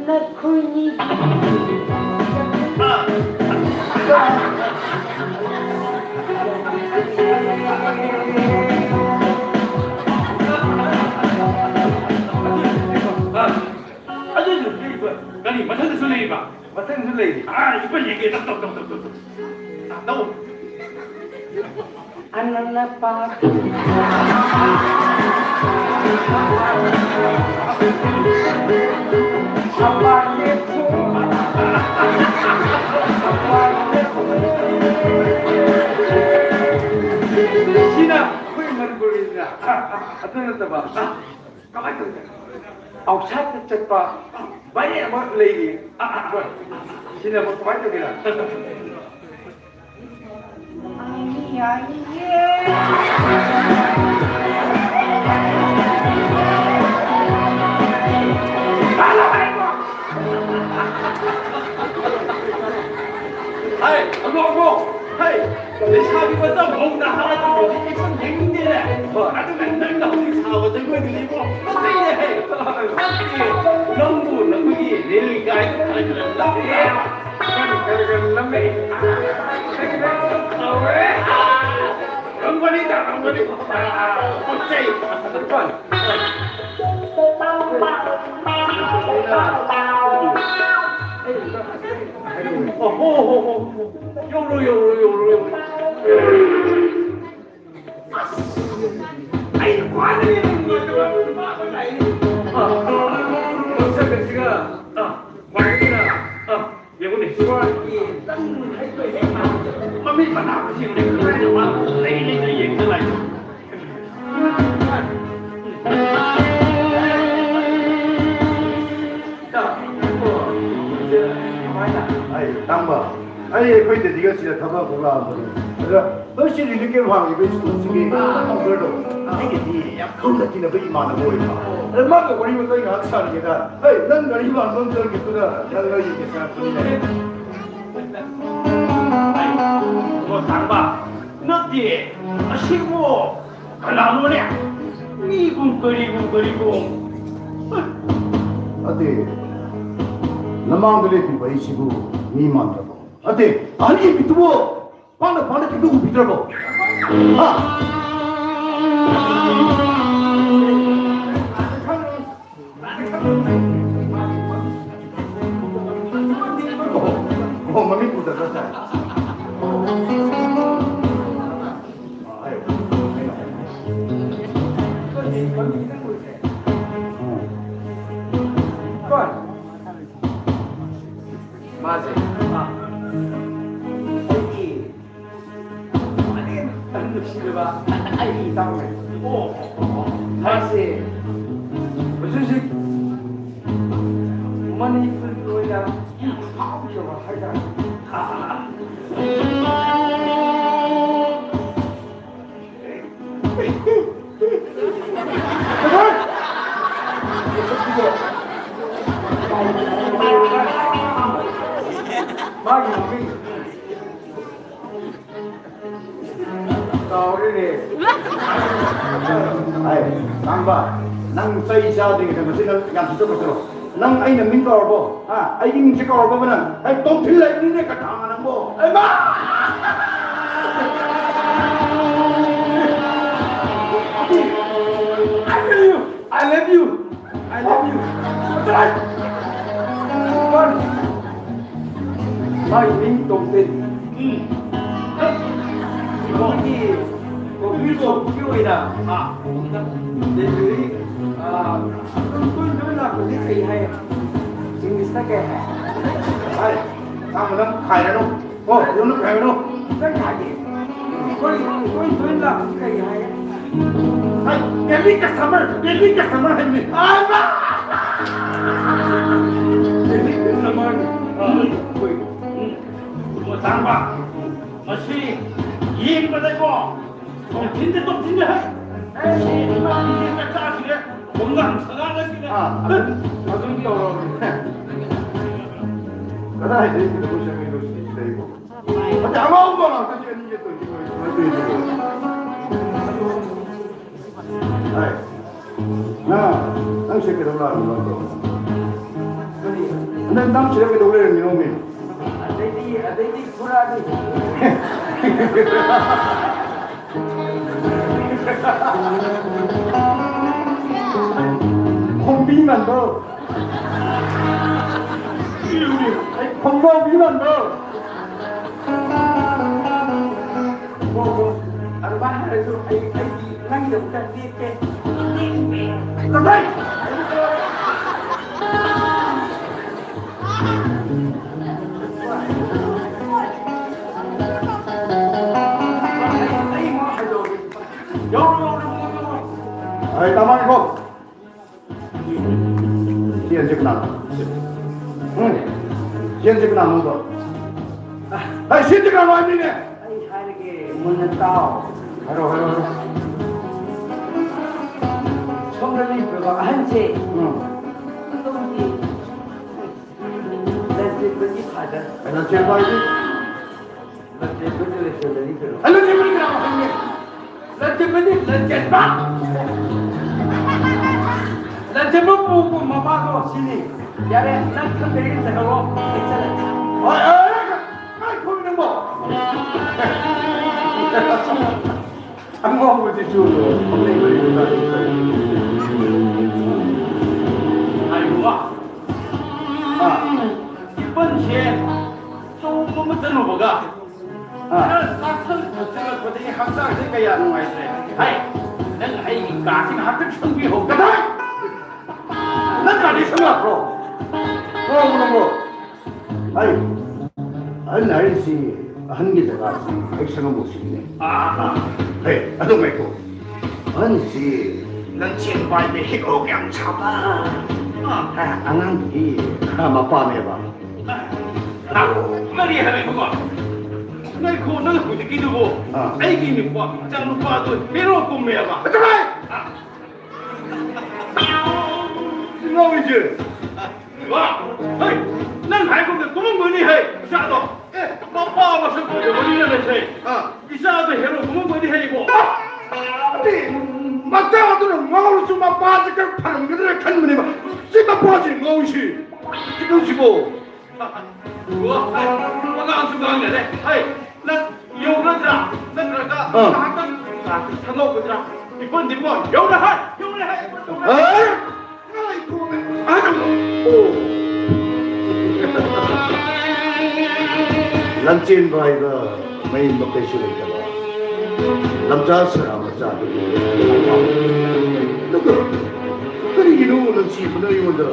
ꯅꯈꯣꯏꯅꯤ꯫ ꯑꯗꯨꯁꯨ ꯂꯩꯕ꯫ ꯀꯔꯤ? ꯃꯊꯪꯗꯁꯨ ꯂꯩꯔꯤꯕ? ꯃꯊꯪꯁꯨ ꯂꯩꯔꯤ꯫ ꯑꯥ, ꯏꯄꯟ ꯌꯦꯡꯒꯦ꯫ ꯇꯧ, ꯇꯧ, ꯇꯧ, ꯇꯧ, ꯇꯧ꯫ ꯇꯧ꯫ ꯑꯅꯅ ꯄꯥ꯫ ꯁꯤꯅ ꯑꯩꯈꯣꯏ ꯃꯅꯤꯄꯨꯔꯒꯤꯅ꯫ ꯑꯗꯨ ꯅꯠꯇꯕ꯫ ꯀꯃꯥꯏꯅ ꯇꯧꯒꯦ? ꯑꯥꯎꯠꯁꯥꯏꯗꯇ ꯆꯠꯄ ꯚꯥꯏꯔꯦꯜ ꯑꯃ ꯂꯩꯔꯤ꯫ ꯁꯤꯅ ꯑꯃꯨꯛ ꯀꯃꯥꯏꯅ ꯇꯧꯒꯦꯔ? ꯍꯥꯏ, ꯑꯉꯧꯕ! ꯍꯥꯏ, ꯂꯩꯁꯥꯕꯤ ꯃꯆꯥ ꯃꯧ ꯅꯍꯥ ꯑꯗꯨꯕꯨꯗꯤ ꯏꯁꯨ ꯌꯦꯡꯅꯤꯡꯗꯦꯅꯦ꯫ ꯍꯣꯏ꯫ ꯑꯗꯨꯒ ꯅꯪꯅ ꯍꯧꯖꯤꯛ ꯁꯥꯕ ꯖꯒꯣꯏꯗꯨꯗꯤꯀꯣ, ꯐꯖꯩꯅꯦꯍꯦ꯫ ꯅꯠꯇꯦ, ꯅꯪꯕꯨ ꯅꯈꯣꯏꯒꯤ ꯔꯤꯜ ꯒꯥꯏꯗꯨ ꯈꯔ ꯈꯔ ꯅꯝꯃꯦ꯫ ꯈꯔ ꯈꯔ ꯅꯝꯃꯦ꯫ ꯇꯧꯔꯦ꯫ ꯅꯝꯒꯅꯤ, ꯅꯝꯒꯅꯤ꯫ ꯄꯛꯆꯩ꯫ ꯑꯣ, ꯍꯣ, ꯍꯣ, ꯍꯣ, ꯍꯣ꯫ ꯌꯧꯔꯣ, ꯌꯧꯔꯣ, ꯌꯧꯔꯣ, ꯌꯧꯔꯣ꯫ ꯑꯁ! ꯑꯩꯅ ꯈ꯭ꯋꯥꯏꯗꯒꯤ ꯅꯨꯡꯉꯥꯏꯇꯕ ꯅꯨꯄꯥ ꯑꯃ ꯂꯥꯛꯏ꯫ ꯑ, ꯃꯁꯛ ꯑꯁꯤꯒ, ꯑ, ꯈ꯭ꯋꯥꯏꯗꯒꯤꯅ, ꯑ, ꯌꯦꯡꯉꯨꯅꯦ꯫ ꯁ꯭ꯋꯥꯏꯒꯤ ꯃꯃꯤꯠ ꯃꯅꯥ ꯃꯁꯤꯡ ꯂꯩ ꯂꯩ ꯂꯩ ꯌꯦꯡꯗ ꯂꯥꯛꯏ꯫ ꯑꯩ ꯇꯥꯡꯕ, ꯑꯩ ꯑꯩꯈꯣꯏ ꯗꯦꯗꯤꯒ ꯁꯤꯗ ꯊꯕꯛ ꯑꯃ ꯂꯥꯛꯑꯝꯕꯅꯤ꯫ ꯑꯗ ꯅꯣꯏ ꯁꯤ ꯔꯤꯂꯤꯐ ꯀꯦꯝ ꯍꯥꯡꯉꯤꯕ ꯁ꯭ꯀꯨꯜꯁꯤꯒꯤ ꯀꯥꯎꯟꯇꯔꯗꯣ, ꯑꯩꯒꯤꯗꯤ ꯌꯥꯝ ꯂꯨꯅ ꯇꯤꯟꯅꯕ ꯏꯃꯥꯟꯅꯕ ꯑꯣꯏꯕ꯫ ꯑꯗ ꯃꯥꯒ ꯋꯥꯔꯤ ꯋꯥꯇꯥꯏ ꯉꯥꯏꯍꯥꯛ ꯁꯥꯟꯅꯒꯦꯗ, ꯍꯩ, ꯅꯪ ꯒꯥꯔꯤ ꯃꯥꯡꯕ ꯑꯃ ꯆꯪꯒꯦꯗꯨꯗ ꯅꯪ ꯑꯩ ꯌꯦꯡꯒꯦ ꯆꯪꯉꯛꯄꯅꯤꯅꯦ꯫ ꯑꯣ, ꯊꯥꯡꯕ, ꯅꯠꯇꯦ, ꯑꯁꯤꯕꯨ ꯀꯅꯥꯅꯣꯅꯦ? ꯃꯤꯒꯨꯝ ꯀꯔꯤꯒꯨꯝ ꯀꯔꯤꯒꯨꯝ꯫ ꯑꯗꯦ, ꯅꯃꯥꯡꯗ ꯂꯦꯞꯄꯤꯕ ꯑꯩꯁꯤꯕꯨ ꯃꯤ ꯃꯥꯟꯗ꯭ꯔꯕꯣ? ꯑꯗꯦ, ꯑꯍꯟꯒꯤ ꯃꯤꯠꯇꯨꯕꯨ ꯄꯥꯡꯅ ꯄꯥꯡꯅ ꯀꯩꯝꯇ ꯎꯕꯤꯗ꯭ꯔꯕꯣ? ꯍꯥ? ꯑꯣ, ꯑꯣ, ꯃꯃꯤꯠ ꯎꯗꯕ꯭ꯔꯥ ꯁꯥꯔ? ꯑꯥ, ꯍꯥꯏꯌꯣ, ꯍꯥꯏꯌꯣ, ꯍꯥꯏꯌꯣ꯫ ꯃꯥꯁꯦ, ꯑꯥ, ꯑꯩꯒꯤ ꯈ꯭ꯋꯥꯏꯗꯒꯤ ꯅꯨꯡꯁꯤꯔꯕ ꯑꯩꯒꯤ ꯏꯇꯥꯎꯅꯦ꯫ ꯑꯣ, ꯃꯥꯁꯦ ꯍꯧꯖꯤꯛ ꯍꯧꯖꯤꯛ ꯃꯅꯤꯄꯨꯔꯒꯤ ꯑꯣꯏꯅ ꯌꯥꯝ ꯐꯥꯎꯖꯕ ꯍꯥꯏꯇꯥꯔꯦ꯫ ꯃꯥꯒꯤ ꯃꯃꯤꯡ ꯀꯥꯎꯔꯦꯅꯦ꯫ ꯍꯥꯏ, ꯉꯥꯡꯕ, ꯅꯪ ꯆꯩ ꯆꯥꯗ꯭ꯔꯤꯉꯩꯗ ꯃꯁꯤ ꯅꯪ ꯌꯥꯝ ꯁꯤꯠꯇꯣꯛ ꯐꯠꯇ꯭ꯔꯣ? ꯅꯪ ꯑꯩꯅ ꯃꯤꯡ ꯀꯥꯎꯔꯕꯣ? ꯍꯥ? ꯑꯩꯒꯤ ꯃꯤꯡꯁꯦ ꯀꯥꯎꯔꯕꯣ ꯅꯪ? ꯑꯩ ꯇꯣꯝꯊꯤꯟ ꯂꯩꯕꯅꯤꯅꯦ, ꯀꯊꯥ ꯅꯪꯕꯣ? ꯑꯩꯃꯥ! I love you! I love you! I love you! ꯆꯠꯂꯣ! ꯃꯥꯒꯤ ꯃꯤꯡ ꯇꯣꯝꯊꯤꯟ꯫ ꯎꯝ꯫ ꯑꯩꯈꯣꯏꯒꯤ ꯀꯣꯐꯤ ꯁꯣꯞꯀꯤ ꯑꯣꯏꯅ, ꯑꯥ, delivery, ꯑꯥ, ꯑꯗꯨꯝ ꯇꯣꯏ ꯇꯣꯏꯅ ꯂꯥꯛꯄꯁꯦ ꯀꯩ ꯍꯥꯏ? English ꯇ ꯀꯩ ꯍꯥꯏ? ꯍꯥꯏ꯫ ꯑꯁꯥꯡꯕ ꯅꯪ ꯈꯥꯏꯔꯅꯨ꯫ ꯑꯣ, ꯌꯨꯝꯗ ꯈꯥꯏꯔꯅꯨ꯫ ꯅꯪ ꯈꯥꯏꯒꯦ꯫ ꯑꯩꯈꯣꯏ, ꯑꯩꯈꯣꯏ ꯊꯣꯏꯅ ꯂꯥꯛꯄꯁꯤ ꯀꯔꯤ ꯍꯥꯏ? ꯍꯥꯏ, daily customer, daily customer ꯍꯥꯏꯕꯅꯤ꯫ ꯑꯥꯏꯃꯥ! Daily customer꯫ ꯑ, ꯑꯩꯈꯣꯏ, ꯎꯝ, ꯈꯨꯗꯣꯡ ꯇꯥꯡꯕ꯫ ꯃꯁꯤ ꯌꯦꯡꯕꯗꯀꯣ, ꯇꯣꯝꯊꯤꯟꯗ, ꯇꯣꯝꯊꯤꯟꯗ ꯍꯥꯏ꯫ ꯑꯦ, ꯁꯤ ꯏꯃꯥ, ꯏꯆꯦ ꯆꯥꯛ ꯆꯥꯈꯤꯔꯦ꯫ ꯈꯣꯡꯒꯥꯡ ꯁꯉꯥꯡ ꯑꯁꯤꯗ꯫ ꯑꯥ, ꯑꯗꯨꯝ, ꯑꯗꯨꯝ ꯇꯧꯔꯣ꯫ ꯀꯗꯥꯏꯗꯒꯤ ꯀꯩꯅꯣ ꯁꯦꯝꯃꯤꯅꯣ ꯁꯤꯗꯩꯕꯣ? ꯑꯗ ꯑꯉꯥꯎꯕ ꯉꯥꯛꯇ ꯆꯦꯟꯒꯦ ꯇꯧꯔꯤꯁꯦ ꯀꯃꯥꯏꯅ ꯇꯧꯔꯤꯅꯣ? ꯍꯥꯏ꯫ ꯅꯪ, ꯅꯪ ꯁꯤꯗ ꯀꯩꯗꯧ ꯂꯥꯛꯑꯝꯃꯤꯅꯣ ꯑꯗꯣ? ꯀꯔꯤ? ꯅꯪ, ꯅꯪ ꯁꯤꯗ ꯀꯩꯗꯧ ꯂꯩꯔꯝꯃꯤꯅꯣꯃꯤ? ꯑꯗꯩꯗꯤ, ꯑꯗꯩꯗꯤ ꯊꯣꯔꯛꯑꯅꯤ꯫ ꯈꯣꯝꯕꯤ ꯃꯥꯟꯕ꯭ꯔꯣ? ꯈꯣꯝꯕꯤ ꯃꯥꯟꯕ꯭ꯔꯣ? ꯍꯣ, ꯍꯣ꯫ ꯑꯗꯨꯃꯥꯏꯅ ꯍꯥꯏꯔꯁꯨ ꯑꯩ, ꯑꯩꯗꯤ ꯅꯪꯒꯤꯗꯃꯛꯇ ꯂꯦꯞꯀꯦ꯫ ꯂꯦꯞꯄꯦ꯫ ꯀꯗꯥꯏ? ꯑꯩ ꯇꯥꯃꯣꯅꯤꯀꯣ꯫ ꯁꯤ ꯑꯦꯟꯁꯦ ꯀꯅꯥꯅꯣ? ꯎꯝ꯫ ꯁꯤ ꯑꯦꯟꯁꯦ ꯀꯅꯥꯅꯣꯕ? ꯑꯩ ꯁꯤ ꯑꯦꯟꯁꯦ ꯀꯅꯥꯅꯣ ꯍꯥꯏꯕꯅꯤꯅꯦ? ꯑꯩ ꯍꯥꯏꯔꯒꯦ, ꯃꯨꯟꯅ ꯇꯥꯎ꯫ ꯍꯥꯏꯔꯣ, ꯍꯥꯏꯔꯣ, ꯍꯥꯏꯔꯣ꯫ ꯁꯣꯝꯗ ꯂꯩꯕꯤꯔꯕ ꯑꯍꯟꯁꯦ꯫ ꯎꯝ꯫ ꯑꯗꯣꯝꯒꯤ ꯂꯟꯆꯦꯟꯕꯒꯤ ꯐꯥꯗꯔ꯫ ꯂꯟꯆꯦꯟꯕ ꯍꯥꯏꯗꯤ? ꯂꯟꯆꯦꯟꯕꯒꯤ ꯂꯟꯆꯦꯟꯕꯅꯤ ꯀꯩꯅꯣ꯫ ꯑ, ꯂꯟꯆꯦꯟꯕꯅꯤ ꯀꯅꯥꯅꯣ ꯍꯥꯏꯕꯅꯦ? ꯂꯟꯆꯦꯟꯕꯅꯤ, ꯂꯟꯆꯦꯟꯕ꯫ ꯂꯟꯆꯦꯟꯕ ꯄꯣꯛꯄ ꯃꯄꯥꯗꯣ ꯁꯤꯅꯤ꯫ ꯌꯥꯔꯦ, ꯅꯪ ꯈꯪꯗ꯭ꯔꯗꯤ ꯆꯠꯈ꯭ꯔꯣ꯫ ꯑꯩ ꯆꯠꯂꯒꯦ꯫ ꯍꯣꯏ, ꯑ, ꯀꯥꯏ ꯊꯣꯛꯏ ꯅꯪꯕꯣ? ꯑꯉꯥꯎꯕꯁꯤꯁꯨ ꯐꯝꯂꯩ ꯃꯔꯤꯗꯨꯗ꯫ ꯍꯥꯏꯕ ꯋꯥ꯫ ꯑꯥ꯫ ꯏꯄꯟꯁꯦ ꯆꯣꯡꯕ ꯑꯃ ꯆꯠꯂꯨꯕꯒ ꯑꯥ꯫ ꯈꯔ ꯆꯥꯁꯤꯜ ꯊꯛꯆꯤꯜꯂꯛꯄꯗꯒꯤ ꯍꯛꯆꯥꯡꯁꯦ ꯀꯌꯥ ꯅꯨꯡꯉꯥꯏꯇ꯭ꯔꯦ꯫ ꯍꯥꯏ, ꯅꯪ ꯑꯩꯒꯤ ꯀꯥꯁꯤ ꯉꯥꯏꯍꯥꯛꯇꯪ ꯁꯪꯕꯤꯍꯧ꯫ ꯀꯗꯥꯏ? ꯅꯪ ꯀꯥꯗꯤ ꯁꯪꯂꯛꯄ꯭ꯔꯣ? ꯉꯥꯎꯕ ꯅꯪꯕꯣ? ꯍꯥꯏ, ꯑꯍꯟ ꯍꯥꯏꯔꯤꯁꯤ ꯑꯍꯟꯒꯤ ꯖꯒꯥꯁꯤ ꯑꯩ ꯁꯪꯉꯝꯃꯨ ꯁꯤꯅꯦ꯫ ꯑꯥ, ꯑꯥ꯫ ꯍꯦ, ꯑꯗꯨ ꯉꯥꯏꯈꯣ꯫ ꯑꯍꯟꯁꯤ ꯂꯟꯆꯦꯟ ꯄꯥꯏꯕ ꯍꯤꯒꯣꯛ ꯌꯥꯝ ꯁꯥꯕ꯫ ꯑꯥ꯫ ꯑꯥ, ꯑꯉꯥꯡꯗꯨꯒꯤ ꯃꯄꯥꯅꯦꯕ꯫ ꯑꯥ, ꯑꯥ, ꯀꯔꯤ ꯍꯥꯏꯕ ꯏꯕꯨꯡꯉꯣ? ꯉꯥꯏꯈꯣ, ꯅꯪ ꯍꯧꯖꯤꯛꯀꯤꯗꯨꯕꯨ ꯑꯥ꯫ ꯑꯩꯒꯤ ꯅꯨꯄꯥ, ꯏꯆꯥ ꯅꯨꯄꯥꯗꯨ ꯍꯦꯔꯣ ꯀꯨꯝꯃꯦꯕ? ꯆꯠꯂꯣꯍꯦ! ꯑꯥ꯫ ꯉꯥꯎꯔꯤꯁꯦ꯫ ꯋꯥ! ꯍꯩ! ꯅꯪ ꯍꯥꯏꯒꯨꯝꯗ ꯀꯨꯝꯃꯝꯒꯅꯤ ꯍꯩ, ꯏꯆꯥꯗꯣ꯫ ꯑꯦ, ꯃꯄꯥ ꯃꯁꯛꯇꯣ ꯌꯦꯡꯉꯨꯅꯦ ꯂꯩꯁꯦ꯫ ꯑꯥ꯫ ꯏꯆꯥꯗꯣ ꯍꯦꯔꯣ ꯀꯨꯝꯃꯝꯒꯅꯤ ꯍꯩꯕꯣ꯫ ꯑꯗꯨꯗꯤ ꯃꯆꯥꯗꯨꯅ ꯉꯥꯎꯔꯁꯨ ꯃꯄꯥꯁꯦ ꯈꯔ ꯐꯔꯝꯒꯗ꯭ꯔꯥ ꯈꯟꯕꯅꯦꯕ꯫ ꯁꯤ ꯃꯄꯥꯁꯦ ꯉꯥꯎꯔꯤꯁꯤ꯫ ꯁꯤꯕꯨ, ꯁꯤꯕꯨ꯫ ꯋꯥ, ꯍꯩ, ꯑꯉꯥꯡꯁꯨ ꯉꯥꯡꯅꯔꯦ꯫ ꯍꯩ, ꯅꯪ ꯌꯧꯒꯗ꯭ꯔꯥ? ꯅꯠꯇ꯭ꯔꯒ ꯑꯥ꯫ ꯉꯥꯏꯍꯥꯛꯇꯪ ꯊꯪꯍꯧꯒꯗ꯭ꯔꯥ? ꯏꯄꯟꯗꯤꯀꯣ, ꯌꯧꯔꯦ ꯍꯥꯏ, ꯌꯧꯔꯦ ꯍꯥꯏ, ꯌꯧꯔꯦ ꯍꯥꯏ꯫ ꯑꯥ? ꯑꯥ, ꯑꯣ꯫ ꯂꯝꯆꯦꯟꯕ ꯍꯥꯏꯕ ꯃꯌꯨꯝ ꯃꯀꯩꯁꯨ ꯂꯩꯇꯕ ꯂꯝꯖꯥ ꯁꯔꯥ ꯃꯆꯥꯗꯨꯕꯨ ꯑꯗꯨꯒ ꯀꯔꯤꯒꯤꯅꯣ ꯂꯝꯆꯦꯟꯕꯅ ꯑꯩꯉꯣꯟꯗ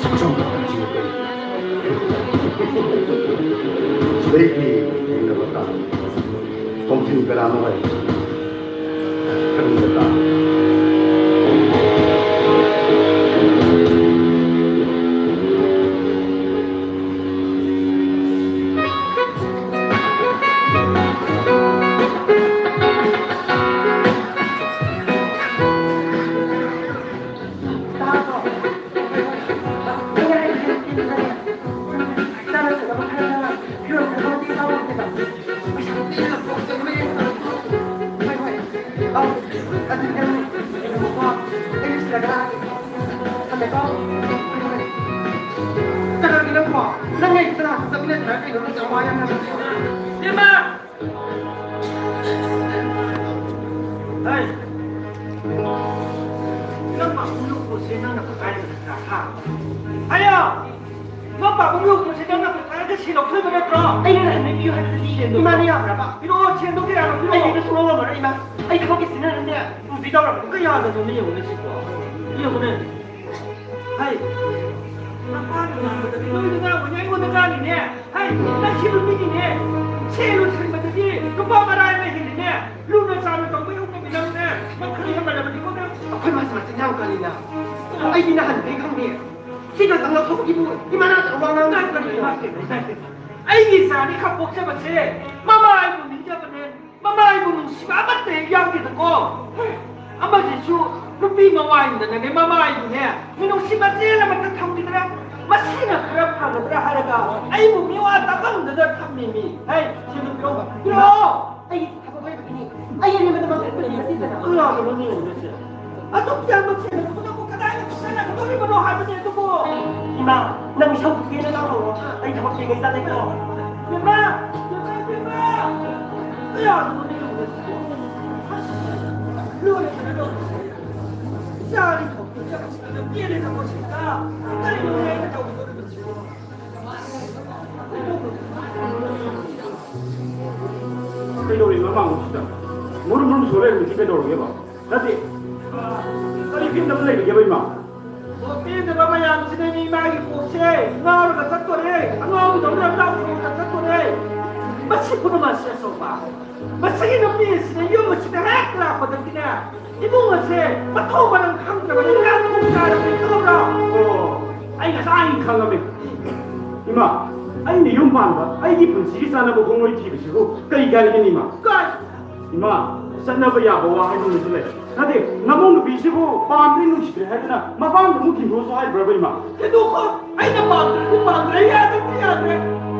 ꯁꯛꯁꯝ ꯈꯥꯝꯖꯤꯜꯂꯛꯀꯅꯤ꯫ ꯁꯤꯗꯩꯗꯤ ꯌꯦꯡꯅꯕ ꯇꯥꯔꯦ꯫ ꯈꯣꯡꯖꯤꯟ ꯀꯅꯥꯅꯣ ꯍꯥꯏꯕꯁꯤ ꯈꯪꯕ ꯇꯥꯔꯦ꯫ ꯀꯅꯥꯒꯤꯅꯣ? ꯅꯪ ꯑꯩ ꯀꯅꯥ ꯆꯠꯃꯤꯟꯅꯁꯤꯔꯥ? ꯀꯩꯅꯣ ꯅꯪ ꯋꯥ ꯌꯥꯝ ꯉꯥꯡꯉꯤꯁꯦ? ꯏꯃꯥ! ꯍꯩ! ꯅꯪ ꯄꯥꯕꯨꯡ ꯌꯣꯛꯄꯁꯦ ꯅꯪꯅ ꯄꯥꯏꯔꯤꯕ ꯅꯠꯇ꯭ꯔꯥ? ꯍꯥ? ꯍꯥꯏꯌꯣ! ꯅꯪ ꯄꯥꯕꯨꯡ ꯌꯣꯛꯄꯁꯦ ꯅꯪꯅ ꯄꯥꯏꯔꯒ ꯁꯦꯟ ꯂꯧꯊꯣꯛꯏꯕ ꯅꯠꯇ꯭ꯔꯣ? ꯑꯩꯅ ꯅꯍꯥꯟ ꯄꯤꯌꯨ ꯍꯥꯏꯕꯗꯨꯗꯤ ꯁꯦꯟꯗꯣ ꯏꯃꯥꯅ ꯌꯥꯕ꯭ꯔꯕ? ꯄꯤꯔꯛꯑꯣ, ꯁꯦꯟꯗꯣ ꯀꯌꯥꯅꯣ ꯄꯤꯔꯛꯑꯣ꯫ ꯑꯩ ꯄꯤꯕ ꯁꯨꯡꯉꯝ ꯉꯝꯃꯔꯣꯏ, ꯏꯃꯥ꯫ ꯑꯩ ꯊꯕꯛꯀꯤ ꯁꯤꯖꯤꯟꯅꯔꯅꯦ꯫ ꯄꯨꯕꯤ ꯇꯧꯔꯕ? ꯀꯌꯥꯗꯅꯣꯅꯦ ꯌꯦꯡꯉꯨꯅꯦ ꯁꯤꯕꯣ꯫ ꯌꯦꯡꯉꯨꯅꯦ꯫ ꯍꯩ! ꯃꯄꯥꯅ ꯉꯥꯡꯕꯗꯗꯤ ꯅꯣꯏꯗ ꯉꯥꯡꯕꯅꯦ, ꯑꯩꯉꯣꯟꯗ ꯉꯥꯡꯉꯤꯅꯦ꯫ ꯍꯩ, ꯅꯪ ꯁꯤ ꯅꯨꯄꯤꯒꯤꯅꯦ꯫ ꯁꯦ ꯂꯣꯏꯁꯤꯟꯕꯗꯗꯤ ꯅꯨꯄꯥ ꯃꯔꯥꯏ ꯑꯃ ꯍꯦꯜꯂꯤꯅꯦ꯫ ꯂꯨꯅ ꯆꯥꯅ ꯇꯧꯕ ꯌꯧꯅꯕꯤ ꯅꯪꯅꯦ꯫ ꯅꯪ ꯈꯔ ꯍꯦꯟꯃꯜꯂꯕꯅꯤꯀꯣ ꯅꯪ꯫ ꯑꯩꯈꯣꯏ ꯃꯥꯁꯦ ꯃꯆꯤꯟ ꯌꯥꯝ ꯀꯜꯂꯤꯅ꯫ ꯑꯩꯗꯤ ꯅꯍꯥꯟꯗꯩ ꯈꯪꯗꯦ꯫ ꯁꯤ ꯈꯛꯇꯪ ꯂꯧꯊꯣꯛꯈꯤꯕꯨ ꯏꯃꯥꯅ ꯋꯥ ꯉꯥꯡ ꯉꯥꯡ ꯀꯔꯤ ꯀꯔꯤ ꯉꯥꯡ ꯀꯔꯤ ꯉꯥꯡ ꯀꯔꯤ? ꯑꯩꯒꯤ ꯏꯆꯥꯅꯤ ꯈꯛ ꯄꯣꯛꯆꯕꯁꯦ ꯃꯃꯥ ꯑꯩꯕꯨ ꯅꯤꯡꯖꯕꯅꯦ꯫ ꯃꯃꯥ ꯑꯩꯕꯨ ꯅꯨꯡꯁꯤꯕ ꯑꯃꯠꯇ ꯍꯦꯛ ꯌꯥꯎꯗꯦꯗꯀꯣ꯫ ꯑꯃꯁꯤꯁꯨ ꯅꯨꯄꯤ ꯃꯋꯥꯏꯗꯅꯅꯦ, ꯃꯃꯥ ꯑꯩꯕꯨꯅꯦ ꯃꯤꯅꯨꯡꯁꯤ ꯃꯆꯦꯜ ꯑꯃꯠꯇ ꯊꯝꯈꯤꯗ꯭ꯔꯦ꯫ ꯃꯁꯤꯅ ꯈꯔ ꯐꯒꯗ꯭ꯔꯥ ꯍꯥꯏꯔꯒ ꯑꯩꯕꯨ ꯃꯤꯋꯥ ꯇꯥꯐꯝꯗꯨꯗ ꯊꯝꯃꯤꯃꯤ꯫ ꯍꯩ, ꯁꯤꯗ ꯄꯤꯔꯛꯑꯣ, ꯄꯤꯔꯛꯑꯣ꯫ ꯑꯩꯒꯤ ꯊꯕꯛ ꯂꯩꯕꯒꯤꯅꯤ꯫ ꯑꯩ ꯑꯔꯦꯝꯕꯗ ꯃꯥꯡꯍꯟꯕꯗꯤ ꯅꯠꯇꯦꯗꯅ꯫ ꯀꯅꯥꯒꯤꯅꯣꯅꯦ ꯌꯦꯡꯉꯨꯅꯦ ꯁꯦ? ꯑꯗꯨꯛ ꯌꯥꯝꯕ ꯁꯦꯟ ꯑꯗꯨꯕꯨ ꯀꯗꯥꯏꯗ ꯄꯨꯁꯜꯂꯛꯀꯗꯧꯔꯤꯕꯅꯣ ꯍꯥꯏꯕꯅꯦ ꯑꯗꯨꯕꯨ꯫ ꯏꯃꯥ, ꯅꯪ ꯏꯁꯧ ꯄꯤꯒꯦꯅ ꯂꯥꯎꯍꯧꯔꯣ꯫ ꯑꯩ ꯊꯕꯛ ꯊꯦꯡꯉꯩ ꯆꯠꯂꯦꯀꯣ꯫ ꯕꯦꯝꯃ! ꯕꯦꯝꯃ! ꯕꯦꯝꯃ! ꯀꯌꯥꯗꯅꯣꯅꯦ ꯌꯦꯡꯉꯨꯅꯦ ꯁꯤꯕꯣ꯫ ꯑꯁ! ꯂꯣꯏꯔꯦꯗꯅ ꯇꯧꯔꯤꯁꯦ꯫ ꯏꯆꯥꯒꯤ ꯊꯕꯛꯇꯣ ꯆꯠꯄꯁꯤꯗ ꯄꯦꯜꯂꯦ ꯊꯕꯛꯁꯤꯗ꯫ ꯀꯔꯤꯅꯣꯅꯦ ꯑꯩꯅ ꯇꯧꯒꯗꯧꯔꯤꯕꯁꯤꯕꯣ? ꯀꯩꯗꯧꯔꯤꯅꯣ ꯃꯥꯡꯕꯁꯤꯗ? ꯃꯨꯔꯨꯝ ꯃꯨꯔꯨꯝ ꯁꯣꯜ ꯂꯩꯔꯝꯃꯤꯁꯤ ꯀꯩꯗꯧꯔꯒꯦꯕ? ꯅꯠꯇꯦ, ꯀꯔꯤ ꯄꯦꯟꯗꯕ ꯂꯩꯔꯒꯦꯕ, ꯏꯃꯥ? ꯑꯣ, ꯄꯦꯟꯗꯕ ꯃꯌꯥꯝꯁꯤꯅꯅꯤ ꯏꯃꯥꯒꯤ ꯀꯣꯛꯁꯦ ꯉꯥꯎꯔꯒ ꯆꯠꯇꯣꯔꯦ, ꯑꯉꯥꯎꯕꯤꯗꯧꯅ ꯂꯝꯖꯥꯎ ꯁꯣꯔꯣꯛꯇ ꯆꯠꯇꯣꯔꯦ꯫ ꯃꯁꯤ ꯄꯨꯝꯅꯃꯛꯁꯦ ꯑꯆꯧꯕ, ꯃꯁꯤꯒꯤ ꯅꯨꯄꯤ ꯑꯁꯤꯅ ꯌꯨꯝ ꯑꯁꯤꯗ ꯍꯦꯛ ꯂꯥꯛꯄꯗꯒꯤꯅꯦ, ꯏꯃꯨꯡ ꯑꯁꯦ ꯃꯊꯧ ꯃꯔꯝ ꯈꯪꯗ꯭ꯔꯕꯅꯤ, ꯉꯥ ꯊꯣꯡ ꯆꯥꯔꯕꯅꯤ ꯈꯪꯕ꯭ꯔꯣ? ꯑꯣ, ꯑꯩ ꯉꯁꯥꯏ ꯈꯪꯉꯝꯃꯦ꯫ ꯏꯃꯥ, ꯑꯩꯅ ꯌꯨꯝ ꯄꯥꯟꯕ, ꯑꯩꯒꯤ ꯄꯨꯟꯁꯤꯒꯤ ꯆꯥꯅꯕ ꯈꯣꯡꯂꯣꯏ ꯊꯤꯕꯁꯤꯕꯨ ꯀꯔꯤ ꯀꯥꯏꯔꯒꯦ, ꯏꯃꯥ? ꯀꯥꯏ? ꯏꯃꯥ, ꯆꯠꯅꯕ ꯌꯥꯕ ꯋꯥ ꯍꯥꯏꯕ ꯑꯃꯁꯨ ꯂꯩ꯫ ꯅꯠꯇꯦ, ꯅꯃꯧ ꯅꯨꯄꯤꯁꯤꯕꯨ ꯄꯥꯝꯗ꯭ꯔꯦ, ꯅꯨꯡꯁꯤꯗ꯭ꯔꯦ ꯍꯥꯏꯗꯨꯅ ꯃꯄꯥꯝꯗ ꯑꯃꯨꯛ ꯊꯤꯟꯗꯣꯛꯑꯁꯨ ꯍꯥꯏꯕ꯭ꯔꯕ, ꯏꯃꯥ? ꯊꯤꯟꯗꯣꯛꯈꯣ! ꯑꯩꯅ ꯄꯥꯝꯗ꯭ꯔꯗꯤ ꯄꯥꯝꯗ꯭ꯔꯦ, ꯌꯥꯗ꯭ꯔꯗꯤ ꯌꯥꯗ꯭ꯔꯦ꯫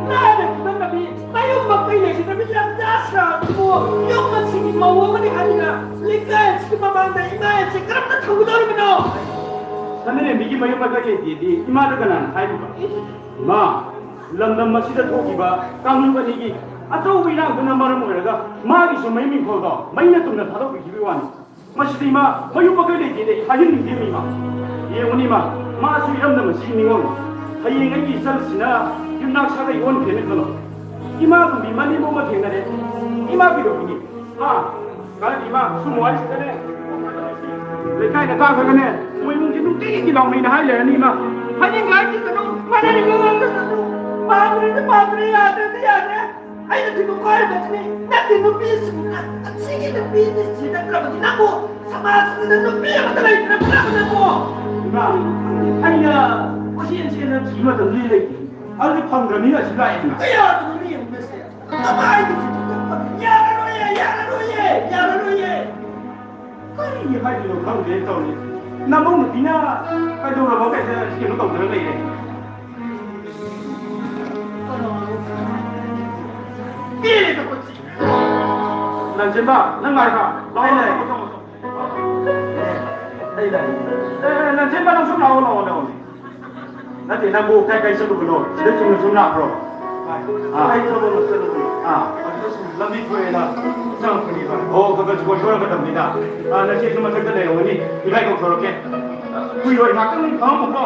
ꯂꯥꯏꯔ ꯈꯨꯗꯝꯅꯗꯤ ꯃꯌꯨꯝ ꯃꯀꯩ ꯂꯩꯈꯤꯗ꯭ꯔꯕꯤ ꯂꯝꯖꯥ ꯁꯤꯔꯥꯕꯗꯨꯕꯨ ꯌꯨꯝ ꯑꯁꯤꯒꯤ ꯃꯧ ꯑꯃꯅꯤ ꯍꯥꯏꯗꯨꯅ ꯂꯩꯀꯥꯏ ꯑꯁꯤꯒꯤ ꯃꯃꯥꯡꯗ ꯏꯃꯥ ꯑꯁꯤ ꯀꯔꯝꯅ ꯊꯝꯒꯗꯧꯔꯤꯕꯅꯣ? ꯁꯅꯥꯔꯦꯝꯕꯤꯒꯤ ꯃꯌꯨꯝ ꯃꯀꯩ ꯂꯩꯇꯦꯗꯤ ꯏꯃꯥꯗ ꯀꯅꯥꯅ ꯍꯥꯏꯔꯤꯕ? ꯏꯃꯥ, ꯂꯝꯗꯝ ꯑꯁꯤꯗ ꯊꯣꯛꯈꯤꯕ ꯀꯥꯡꯂꯨꯞ ꯑꯅꯤꯒꯤ ꯑꯆꯧꯕ ꯏꯔꯥꯡꯗꯨꯅ ꯃꯔꯝ ꯑꯣꯏꯔꯒ ꯃꯥꯒꯤꯁꯨ ꯃꯌꯨꯝ ꯏꯪꯈꯣꯜꯗꯣ ꯃꯩꯅ ꯇꯨꯝꯅ ꯊꯥꯗꯣꯛꯄꯤꯈꯤꯕꯒꯤ ꯋꯥꯅꯤ꯫ ꯃꯁꯤꯗꯤ ꯏꯃꯥ, ꯃꯌꯨꯝ ꯃꯀꯩ ꯂꯩꯇꯦꯅꯦ, ꯍꯥꯏꯍꯟꯅꯤꯡꯗꯦ ꯏꯃꯥ꯫ ꯌꯦꯡꯉꯨꯅꯦ ꯏꯃꯥ, ꯃꯥꯁꯨ ꯏꯔꯝꯗꯝ ꯑꯁꯤꯒꯤ ꯅꯤꯉꯣꯜꯅꯤ꯫ ꯍꯌꯦꯡ ꯑꯩꯒꯤ ꯏꯆꯜꯁꯤꯅ ꯌꯨꯝꯅꯥꯛ ꯁꯥꯒꯩ ꯑꯣꯟꯈ꯭ꯔꯦꯅ ꯈꯜꯂꯣ꯫ ꯏꯃꯥꯒꯨꯝꯕꯤ ꯃꯅꯦꯝꯕꯣꯛ ꯑꯃ ꯊꯦꯡꯅꯔꯦ꯫ ꯏꯃꯥ ꯀꯩꯗꯧꯕꯤꯅꯤ? ꯍꯥ? ꯀꯥꯟꯅꯗꯦ ꯏꯃꯥ, ꯁꯨꯝ ꯋꯥꯔꯤ ꯁꯥꯟꯅꯔꯦ꯫ ꯂꯩꯀꯥꯏꯅ ꯀꯥꯈ꯭ꯔꯒꯅꯦ, ꯃꯣꯏ ꯏꯃꯨꯡꯁꯦ ꯅꯨꯡꯇꯤ ꯑꯩꯒꯤ ꯂꯥꯎꯃꯩꯅ ꯍꯥꯏ ꯂꯩꯔꯅꯤ ꯏꯃꯥ꯫ ꯍꯥꯏꯅꯤꯡꯕ ꯍꯥꯏꯁꯤꯁꯅꯨ, ꯍꯥꯏꯅꯤꯡꯕ ꯉꯥꯛꯇꯁꯅꯨ꯫ ꯄꯥꯝꯗ꯭ꯔꯗꯤ ꯄꯥꯝꯗ꯭ꯔꯦ, ꯌꯥꯗ꯭ꯔꯗꯤ ꯌꯥꯗ꯭ꯔꯦ꯫ ꯑꯩꯅ ꯊꯤꯕ ꯀꯣꯏꯔꯕꯁꯤꯅꯤ꯫ ꯅꯠꯇꯦ, ꯅꯨꯄꯤꯁꯤꯡꯅ ꯑꯁꯤꯒꯤ ꯅꯨꯄꯤꯁꯤ ꯁꯤ ꯅꯠꯇ꯭ꯔꯕꯗꯤ ꯅꯪꯕꯨ ꯁꯃꯥꯖꯁꯤꯗ ꯅꯨꯄꯤ ꯑꯃꯠꯇ ꯂꯩꯇ꯭ꯔꯕ ꯅꯪꯕꯨ꯫ ꯏꯃꯥ, ꯑꯩꯅ ꯀꯣꯏꯆꯦꯟ ꯆꯦꯟꯗꯅ ꯊꯤꯕ ꯃꯇꯝꯗꯨꯗꯤ ꯂꯩꯇꯦ꯫ ꯑꯗꯨꯗꯤ ꯐꯪꯗ꯭ꯔꯕꯅꯤꯅ ꯑꯁꯤ ꯂꯥꯛꯏꯅ꯫ ꯀꯌꯥꯗꯅꯣ ꯃꯤ ꯑꯃꯅꯁꯦ? ꯀꯃꯥꯏꯅ ꯁꯤ ꯊꯤꯖꯤꯟꯕ? ꯌꯥꯔꯔꯣꯏꯌꯦ, ꯌꯥꯔꯔꯣꯏꯌꯦ, ꯌꯥꯔꯔꯣꯏꯌꯦ꯫ ꯀꯔꯤ ꯍꯥꯏꯗꯣꯏꯅꯣ ꯈꯪꯗꯦ ꯇꯧꯔꯤ꯫ ꯅꯃꯧ ꯅꯨꯄꯤꯅ ꯀꯩꯗꯧꯔꯕ ꯀꯩꯗ ꯀꯩꯅꯣ ꯇꯧꯗꯅ ꯂꯩꯔꯦ? ꯄꯦꯜꯂꯦꯗ ꯄꯨꯟꯁꯤ꯫ ꯂꯟꯆꯦꯟꯕ, ꯅꯪ ꯉꯥꯏꯕ? ꯂꯥꯛꯑꯣ, ꯂꯥꯛꯑꯣ, ꯂꯥꯛꯑꯣ, ꯂꯥꯛꯑꯣ꯫ ꯑꯦ, ꯑꯩ ꯂꯥꯛꯑꯦ꯫ ꯑꯦ, ꯂꯟꯆꯦꯟꯕ, ꯅꯪ ꯁꯨꯝ ꯂꯥꯛꯑꯣ, ꯂꯥꯛꯑꯣ, ꯂꯥꯛꯑꯣ꯫ ꯅꯠꯇꯦ, ꯅꯪꯕꯨ ꯀꯥꯏ ꯀꯥꯏ ꯆꯠꯂꯨꯕꯅꯣ? ꯁꯤꯗ ꯆꯨꯝꯅ ꯁꯨꯝ ꯂꯥꯛꯄ꯭ꯔꯣ? ꯑꯥ꯫ ꯑꯩ ꯊꯕꯛ ꯑꯃ ꯆꯠꯂꯨꯕꯅꯤ꯫ ꯑꯥ꯫ ꯑꯗꯨꯗ ꯁꯨꯝ ꯂꯝꯕꯤ ꯊꯣꯛꯑꯦꯅ ꯆꯪꯉꯛꯄꯅꯤꯗ꯫ ꯑꯣ, ꯈꯔ ꯈꯔ ꯀꯣꯏꯊꯣꯔꯛꯀꯗꯕꯅꯤꯗ꯫ ꯑꯥ, ꯅꯆꯦꯁꯨ ꯃꯊꯛꯇ ꯂꯩꯔꯝꯒꯅꯤ꯫ ꯏꯕꯥꯏ ꯀꯧꯊꯣꯔꯛꯀꯦ꯫ ꯀꯨꯏꯔꯣꯏ, ꯉꯥꯛꯇꯪ ꯐꯝꯃꯝꯃꯨꯀꯣ꯫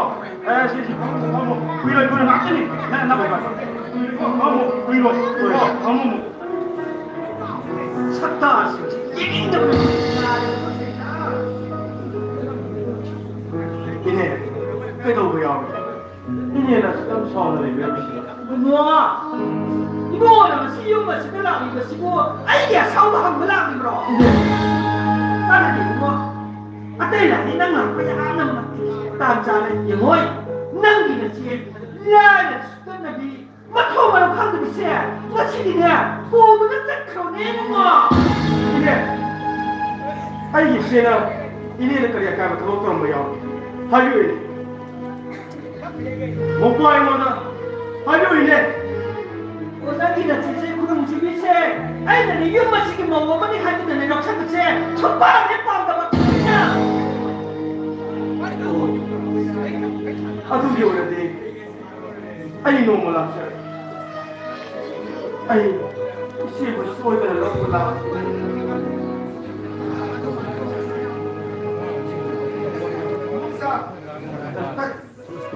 ꯑꯦ, ꯁꯤ, ꯁꯤ, ꯐꯝꯃꯝꯃꯨ, ꯐꯝꯃꯝꯃꯨ꯫ ꯀꯨꯏꯔꯣꯏ, ꯀꯨꯏꯔꯣꯏ, ꯉꯥꯛꯇꯪꯅꯤ꯫ ꯅꯪ, ꯅꯪ ꯐꯝꯃꯝꯃꯨ꯫ ꯀꯨꯏꯔꯣꯏꯀꯣ, ꯐꯝꯃꯝꯃꯨ, ꯀꯨꯏꯔꯣꯏ, ꯀꯨꯏꯔꯣꯏ, ꯐꯝꯃꯝꯃꯨ꯫ ꯁꯛꯇꯥꯁꯤꯡꯁꯤ ꯌꯦꯡꯅꯤꯡꯗꯕꯅ ꯌꯥꯔꯦ꯫ ꯏꯅꯦ, ꯀꯩꯗꯧꯕ ꯌꯥꯎꯔꯒꯦ? ꯏꯅꯦꯅ ꯑꯁꯨꯛ ꯌꯥꯝ ꯁꯥꯎꯅ ꯂꯩꯕꯤꯔꯝꯃꯤꯁꯤꯕꯣ? ꯏꯕꯨꯡꯉꯣ, ꯏꯕꯨꯡꯉꯣꯅ ꯉꯁꯤ ꯌꯨꯝ ꯑꯁꯤꯗ ꯂꯥꯛꯂꯤꯕꯁꯤꯕꯨ ꯑꯩꯒꯤ ꯑꯁꯥꯎꯕ ꯍꯪꯕ ꯂꯥꯛꯂꯤꯕ꯭ꯔꯣ? ꯏꯅꯦ꯫ ꯇꯥꯟꯅꯗꯦ ꯏꯕꯨꯡꯉꯣ꯫ ꯑꯇꯩ ꯂꯥꯏꯔꯤ ꯅꯪ ꯂꯥꯛꯄ ꯌꯥꯝꯅ ꯃꯇꯤꯛ ꯇꯥꯟ ꯆꯥꯔꯦ꯫ ꯌꯦꯡꯉꯣꯏ, ꯅꯪꯒꯤ ꯅꯆꯦ ꯂꯥꯏꯔ ꯁꯨꯇꯅꯕꯤ ꯃꯊꯣꯡ ꯃꯔꯝ ꯈꯪꯗꯕꯤꯁꯦ ꯉꯁꯤꯗꯤꯅꯦ ꯄꯨꯗꯨꯅ ꯆꯠꯈ꯭ꯔꯣꯅꯦ ꯏꯕꯨꯡꯉꯣ꯫ ꯏꯅꯦ, ꯑꯩꯒꯤ ꯏꯆꯦꯅ ꯏꯅꯦꯗ ꯀꯔꯤ ꯑꯀꯥꯏꯕ ꯊꯕꯛ ꯇꯧꯔꯝꯕ ꯌꯥꯎꯒꯦ? ꯍꯥꯏꯕꯤꯌꯨ ꯏꯅꯦ꯫ ꯃꯧꯄ꯭ꯋꯥ ꯑꯩꯉꯣꯟꯗ ꯍꯥꯏꯕꯤꯌꯨꯅꯦ꯫ ꯑꯣ, ꯅꯪꯒꯤ ꯅꯆꯦꯁꯦ ꯈꯨꯅꯨꯡꯖꯤꯕꯤꯁꯦ ꯑꯩꯅꯅꯦ ꯌꯨꯝ ꯑꯁꯤꯒꯤ ꯃꯧ ꯑꯃꯅꯤ ꯍꯥꯏꯗꯨꯅꯅꯦ ꯂꯧꯁꯟꯕꯁꯦ ꯁꯨꯡꯄꯥꯝ ꯍꯦꯛ ꯄꯥꯝꯗꯕ꯫ ꯑꯗꯨꯒꯤ ꯑꯣꯏꯔꯗꯤ ꯑꯩ ꯅꯣꯡꯃ ꯂꯥꯛꯆꯔꯒꯦ꯫ ꯑꯩ ꯏꯆꯦꯕꯨ ꯁꯣꯏꯗꯅ ꯂꯧꯕ ꯂꯥꯛꯀꯦ꯫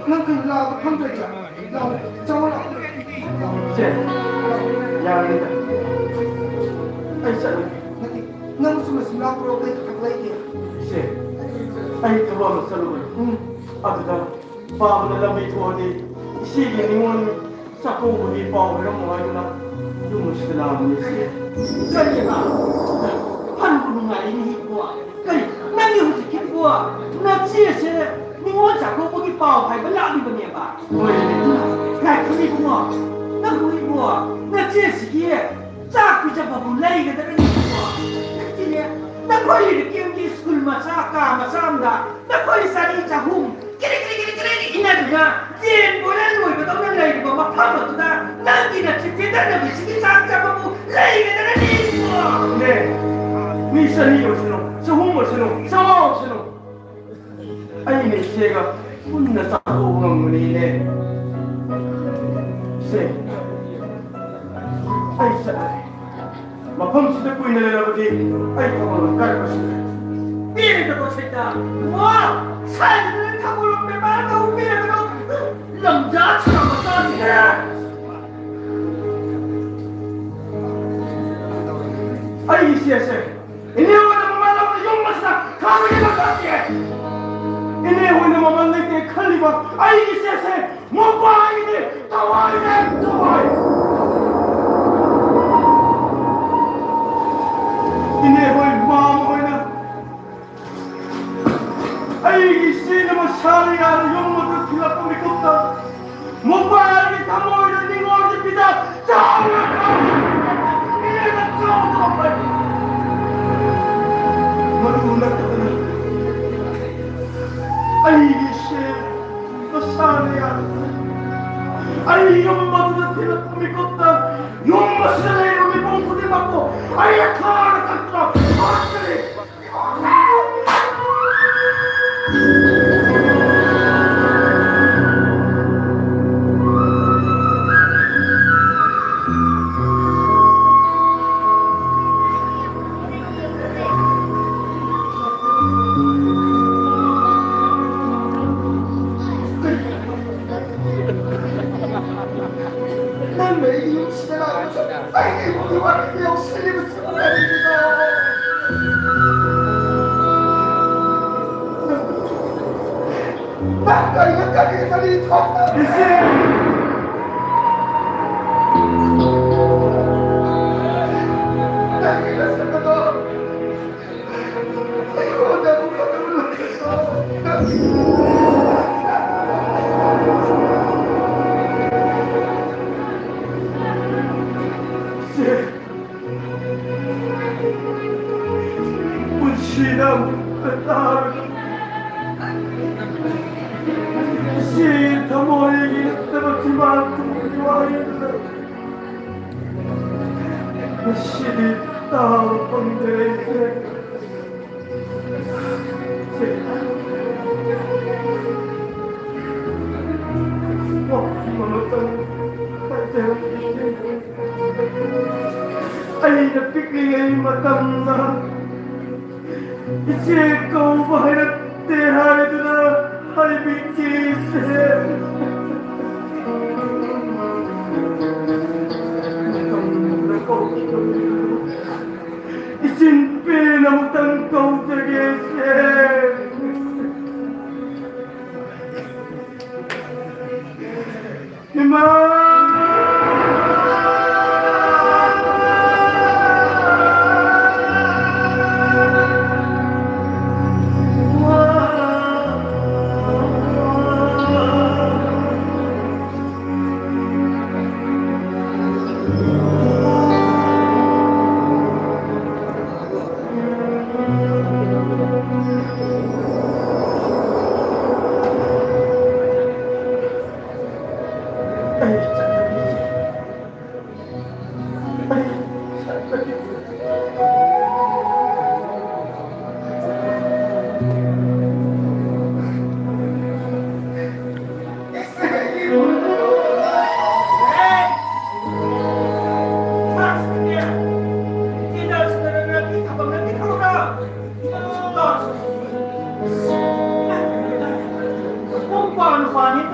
ꯅꯪ ꯀꯩꯅꯣ ꯂꯥꯛꯑꯒ ꯐꯝꯗ꯭ꯔꯗꯤ? ꯂꯥꯛꯑꯣ, ꯆꯪꯉꯣ, ꯂꯥꯛꯑꯣ꯫ ꯏꯆꯦ, ꯌꯥꯔꯅꯤꯗ꯫ ꯑꯩ ꯆꯠꯂꯒꯦ꯫ ꯅꯠꯇꯦ, ꯅꯪꯁꯨ ꯃꯁꯤ ꯂꯥꯛꯄ꯭ꯔꯣ? ꯀꯩ ꯊꯕꯛ ꯂꯩꯒꯦ? ꯏꯆꯦ, ꯑꯩ ꯊꯕꯛ ꯑꯃ ꯆꯠꯂꯨꯕꯅꯤ꯫ ꯎꯝ꯫ ꯑꯗꯨꯗ ꯄꯥꯕꯅ ꯂꯝꯕꯤ ꯊꯣꯛꯑꯗꯤ ꯏꯆꯦꯒꯤ ꯅꯤꯉꯣꯜ ꯆꯥꯛꯀꯧꯕꯒꯤ ꯄꯥꯎ ꯍꯥꯏꯔꯝꯃꯣ ꯍꯥꯏꯗꯨꯅ ꯌꯨꯝ ꯑꯁꯤꯗ ꯂꯥꯛꯑꯝꯕꯅꯤ, ꯏꯆꯦ꯫ ꯀꯔꯤꯕ? ꯐꯅꯕꯨ ꯅꯨꯡꯉꯥꯏꯔꯤꯅꯦ, ꯏꯕꯨꯡꯉꯣ꯫ ꯀꯔꯤ? ꯅꯪꯒꯤ ꯍꯧꯖꯤꯛꯀꯤꯗꯨꯕꯨ ꯅꯆꯦꯁꯦ ꯅꯤꯉꯣꯜ ꯆꯥꯛꯀꯧꯕꯒꯤ ꯄꯥꯎ ꯍꯥꯏꯕ ꯂꯥꯛꯂꯤꯕꯅꯦꯕ? ꯍꯣꯏꯅꯦ꯫ ꯉꯥꯏꯈꯣꯅꯦ, ꯏꯕꯨꯡꯉꯣ꯫ ꯅꯪꯕꯨ, ꯏꯕꯨꯡꯉꯣ, ꯅꯆꯦꯁꯤꯒꯤ ꯆꯥꯛ ꯄꯤꯖꯕꯕꯨ ꯂꯩꯒꯗ꯭ꯔꯅꯦ, ꯏꯕꯨꯡꯉꯣ? ꯅꯠꯇꯦꯅꯦ, ꯅꯈꯣꯏ ꯂꯩꯔꯛꯀꯤ ꯁ꯭ꯀꯨꯜ ꯃꯆꯥ, ꯀꯥ ꯃꯆꯥ ꯑꯃꯗ ꯅꯈꯣꯏ ꯆꯅꯤ ꯆꯍꯨꯝ ꯀꯤꯔꯤ ꯀꯤꯔꯤ ꯀꯤꯔꯤ ꯀꯤꯔꯤ ꯏꯟꯅꯗꯨꯅ ꯌꯦꯟ ꯕꯣꯏꯂꯔ ꯂꯣꯏꯕꯗꯧꯅ ꯂꯩꯔꯤꯕ ꯃꯐꯝ ꯑꯗꯨꯗ ꯅꯪꯒꯤ ꯅꯆꯦ ꯐꯦꯠꯇꯅꯕꯤꯁꯤꯒꯤ ꯆꯥꯛ ꯆꯥꯕꯕꯨ ꯂꯩꯒꯗ꯭ꯔꯅꯦ, ꯏꯕꯨꯡꯉꯣ? ꯅꯦ, ꯃꯤ ꯆꯅꯤ ꯑꯣꯏꯁꯅꯨ, ꯆꯍꯨꯝ ꯑꯣꯏꯁꯅꯨ, ꯆꯥꯝꯃꯉꯥ ꯑꯣꯏꯁꯅꯨ, ꯑꯩꯅ ꯏꯆꯦꯒ ꯄꯨꯟꯅ ꯆꯥꯊꯣꯛ ꯉꯝꯒꯅꯤꯅꯦ꯫ ꯏꯆꯦ, ꯑꯩ ꯆꯠꯂꯒꯦ꯫ ꯃꯐꯝꯁꯤꯗ ꯀꯨꯏꯅ ꯂꯩꯔꯕꯗꯤ ꯑꯩ ꯊꯧꯒꯜꯂꯣꯟ ꯀꯥꯏꯔꯛꯄꯁꯨ ꯌꯥꯏ꯫ ꯄꯦꯔꯦꯗꯀꯣ ꯁꯩꯇꯥ! ꯋꯥ! ꯁꯥꯏꯗꯅ ꯊꯧꯒꯜꯂꯣꯟ ꯕꯦꯕꯥꯔ ꯇꯧ ꯄꯦꯔꯦꯗꯀꯣ! ꯂꯝꯖꯥ ꯁꯨꯔ ꯃꯆꯥꯁꯤꯡ! ꯑꯩꯒꯤ ꯏꯆꯦꯁꯦ ꯏꯅꯦ ꯍꯣꯏꯅ ꯃꯃꯜ ꯂꯧꯕ ꯌꯨꯝ ꯑꯁꯤꯗ ꯊꯥꯕꯒꯤ ꯃꯊꯛ ꯏꯅꯦ ꯍꯣꯏꯅ ꯃꯃꯜ ꯂꯩꯇꯦ ꯈꯜꯂꯤꯕ ꯑꯩꯒꯤ ꯏꯆꯦꯁꯦ ꯃꯣꯕꯥꯏꯜꯒꯤ ꯊꯋꯥꯏꯅꯦ, ꯊꯋꯥꯏ! ꯏꯅꯦ ꯍꯣꯏ ꯃꯥꯝ ꯍꯣꯏꯅ ꯑꯩꯒꯤ ꯏꯆꯦꯅ ꯃꯁꯥꯅ ꯌꯥꯅ ꯌꯨꯝ ꯑꯗꯨ ꯊꯤꯜꯂꯛꯄ ꯃꯤꯀꯨꯞꯇ ꯃꯣꯕꯥꯏꯜꯒꯤ ꯊꯃꯣꯏꯗ ꯅꯤꯉꯣꯜꯒꯤ ꯐꯤꯗꯥ ꯆꯥꯎꯅ ꯊꯥꯎ! ꯏꯅꯦꯅ ꯆꯥꯎꯅ ꯐꯩ! ꯃꯗꯨ ꯅꯠꯇꯗꯅ ꯑꯩꯒꯤ ꯏꯆꯦ ꯃꯁꯥꯅ ꯌꯥꯅ ꯑꯩ ꯌꯨꯝ ꯑꯗꯨꯗ ꯊꯤꯜꯂꯛꯄ ꯃꯤꯀꯨꯞꯇ ꯌꯨꯝ ꯑꯁꯤꯗ ꯂꯩꯔꯤꯕ ꯃꯤꯄꯨꯝ ꯈꯨꯗꯤꯡꯃꯛꯄꯨ ꯑꯩ ꯊꯥꯅ ꯀꯠꯇꯨꯅ ꯐꯥꯠꯆꯔꯤ꯫ ꯅꯪꯅ ꯑꯩꯒꯤ ꯌꯨꯝꯁꯤꯗ ꯂꯥꯛꯄꯁꯨ ꯑꯩꯒꯤ ꯏꯃꯨꯡꯒꯤ ꯋꯥꯔꯤ ꯌꯥꯎꯁꯜꯂꯤꯕꯁꯤꯕꯨ ꯀꯔꯤꯒꯤꯅꯣ? ꯅꯪ ꯀꯩꯅꯣ ꯀꯔꯤ ꯀꯔꯤ ꯊꯣꯛꯄ? ꯏꯆꯦ! ꯅꯪꯒꯤ ꯅꯁꯛ ꯑꯗꯣ ꯑꯩꯉꯣꯟꯗ ꯑꯃꯨꯛ ꯍꯟꯅ ꯎꯠꯂꯛꯀꯅꯨ꯫ ꯏꯆꯦ! ꯄꯨꯟꯁꯤꯗ ꯑꯃꯨꯛꯇ ꯇꯥꯔꯣꯏ꯫ ꯏꯆꯦ ꯊꯃꯣꯏꯒꯤ ꯅꯠꯇꯕ ꯆꯤꯟꯕꯥꯟ ꯊꯣꯡꯒꯤ ꯋꯥꯍꯩꯗꯨꯗ ꯉꯁꯤꯗꯤ ꯇꯥꯕ ꯐꯪꯗꯔꯦ꯫ ꯏꯆꯦ, ꯋꯥꯈꯜ ꯑꯃꯇꯪ ꯍꯥꯏꯖꯔꯛꯀꯦ꯫ ꯑꯩꯅ ꯄꯤꯛꯂꯤꯉꯩ ꯃꯇꯝꯗ ꯏꯆꯦ ꯀꯧꯕ ꯍꯩꯔꯛꯇꯦ ꯍꯥꯏꯗꯨꯅ ꯍꯥꯏꯕꯤꯈꯤ ꯏꯆꯦ꯫ ꯃꯇꯝꯗꯨꯗ ꯀꯧꯈꯤꯕꯗꯨ ꯏꯆꯤꯟ ꯄꯦꯟꯅ ꯑꯃꯨꯛꯇꯪ ꯀꯧꯖꯒꯦ ꯏꯆꯦ꯫ ꯏꯃꯥ!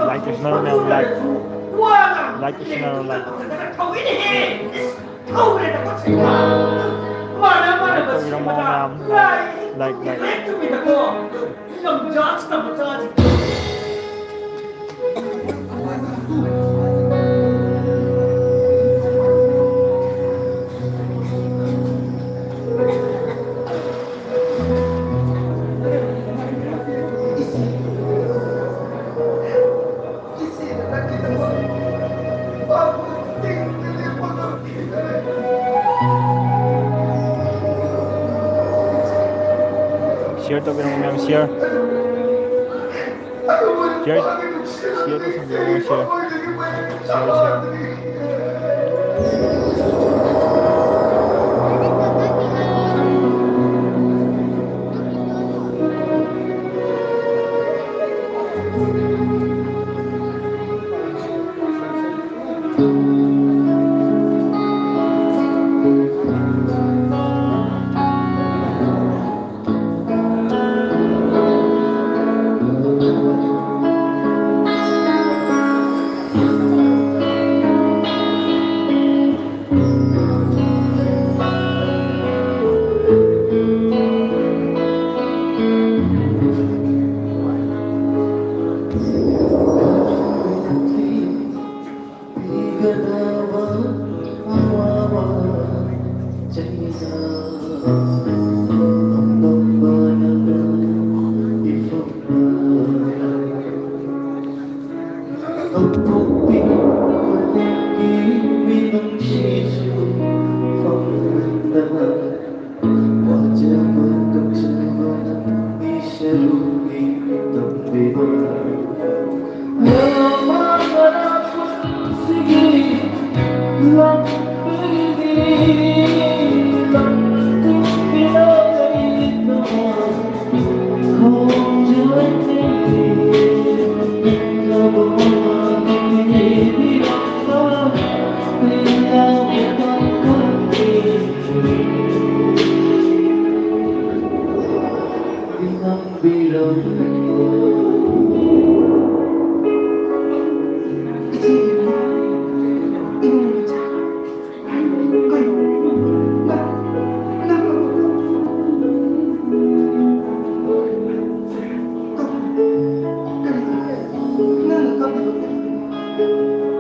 Like to share, like. Like to share, like. Like ꯇꯧꯕꯤꯔꯝꯃꯣ ꯃꯌꯥꯝ꯫ Like, like, like. ꯇꯧꯕꯤꯔꯝꯃꯣ ꯃꯌꯥꯝ, share, share, share ꯇꯧꯁꯟꯕꯤꯔꯝꯃꯣ, share, share, share꯫ ꯀꯔꯤꯒꯤꯅꯣ? ꯅꯪꯅ ꯀꯞꯂꯤꯕ ꯀꯔꯤꯒꯤꯅꯣ?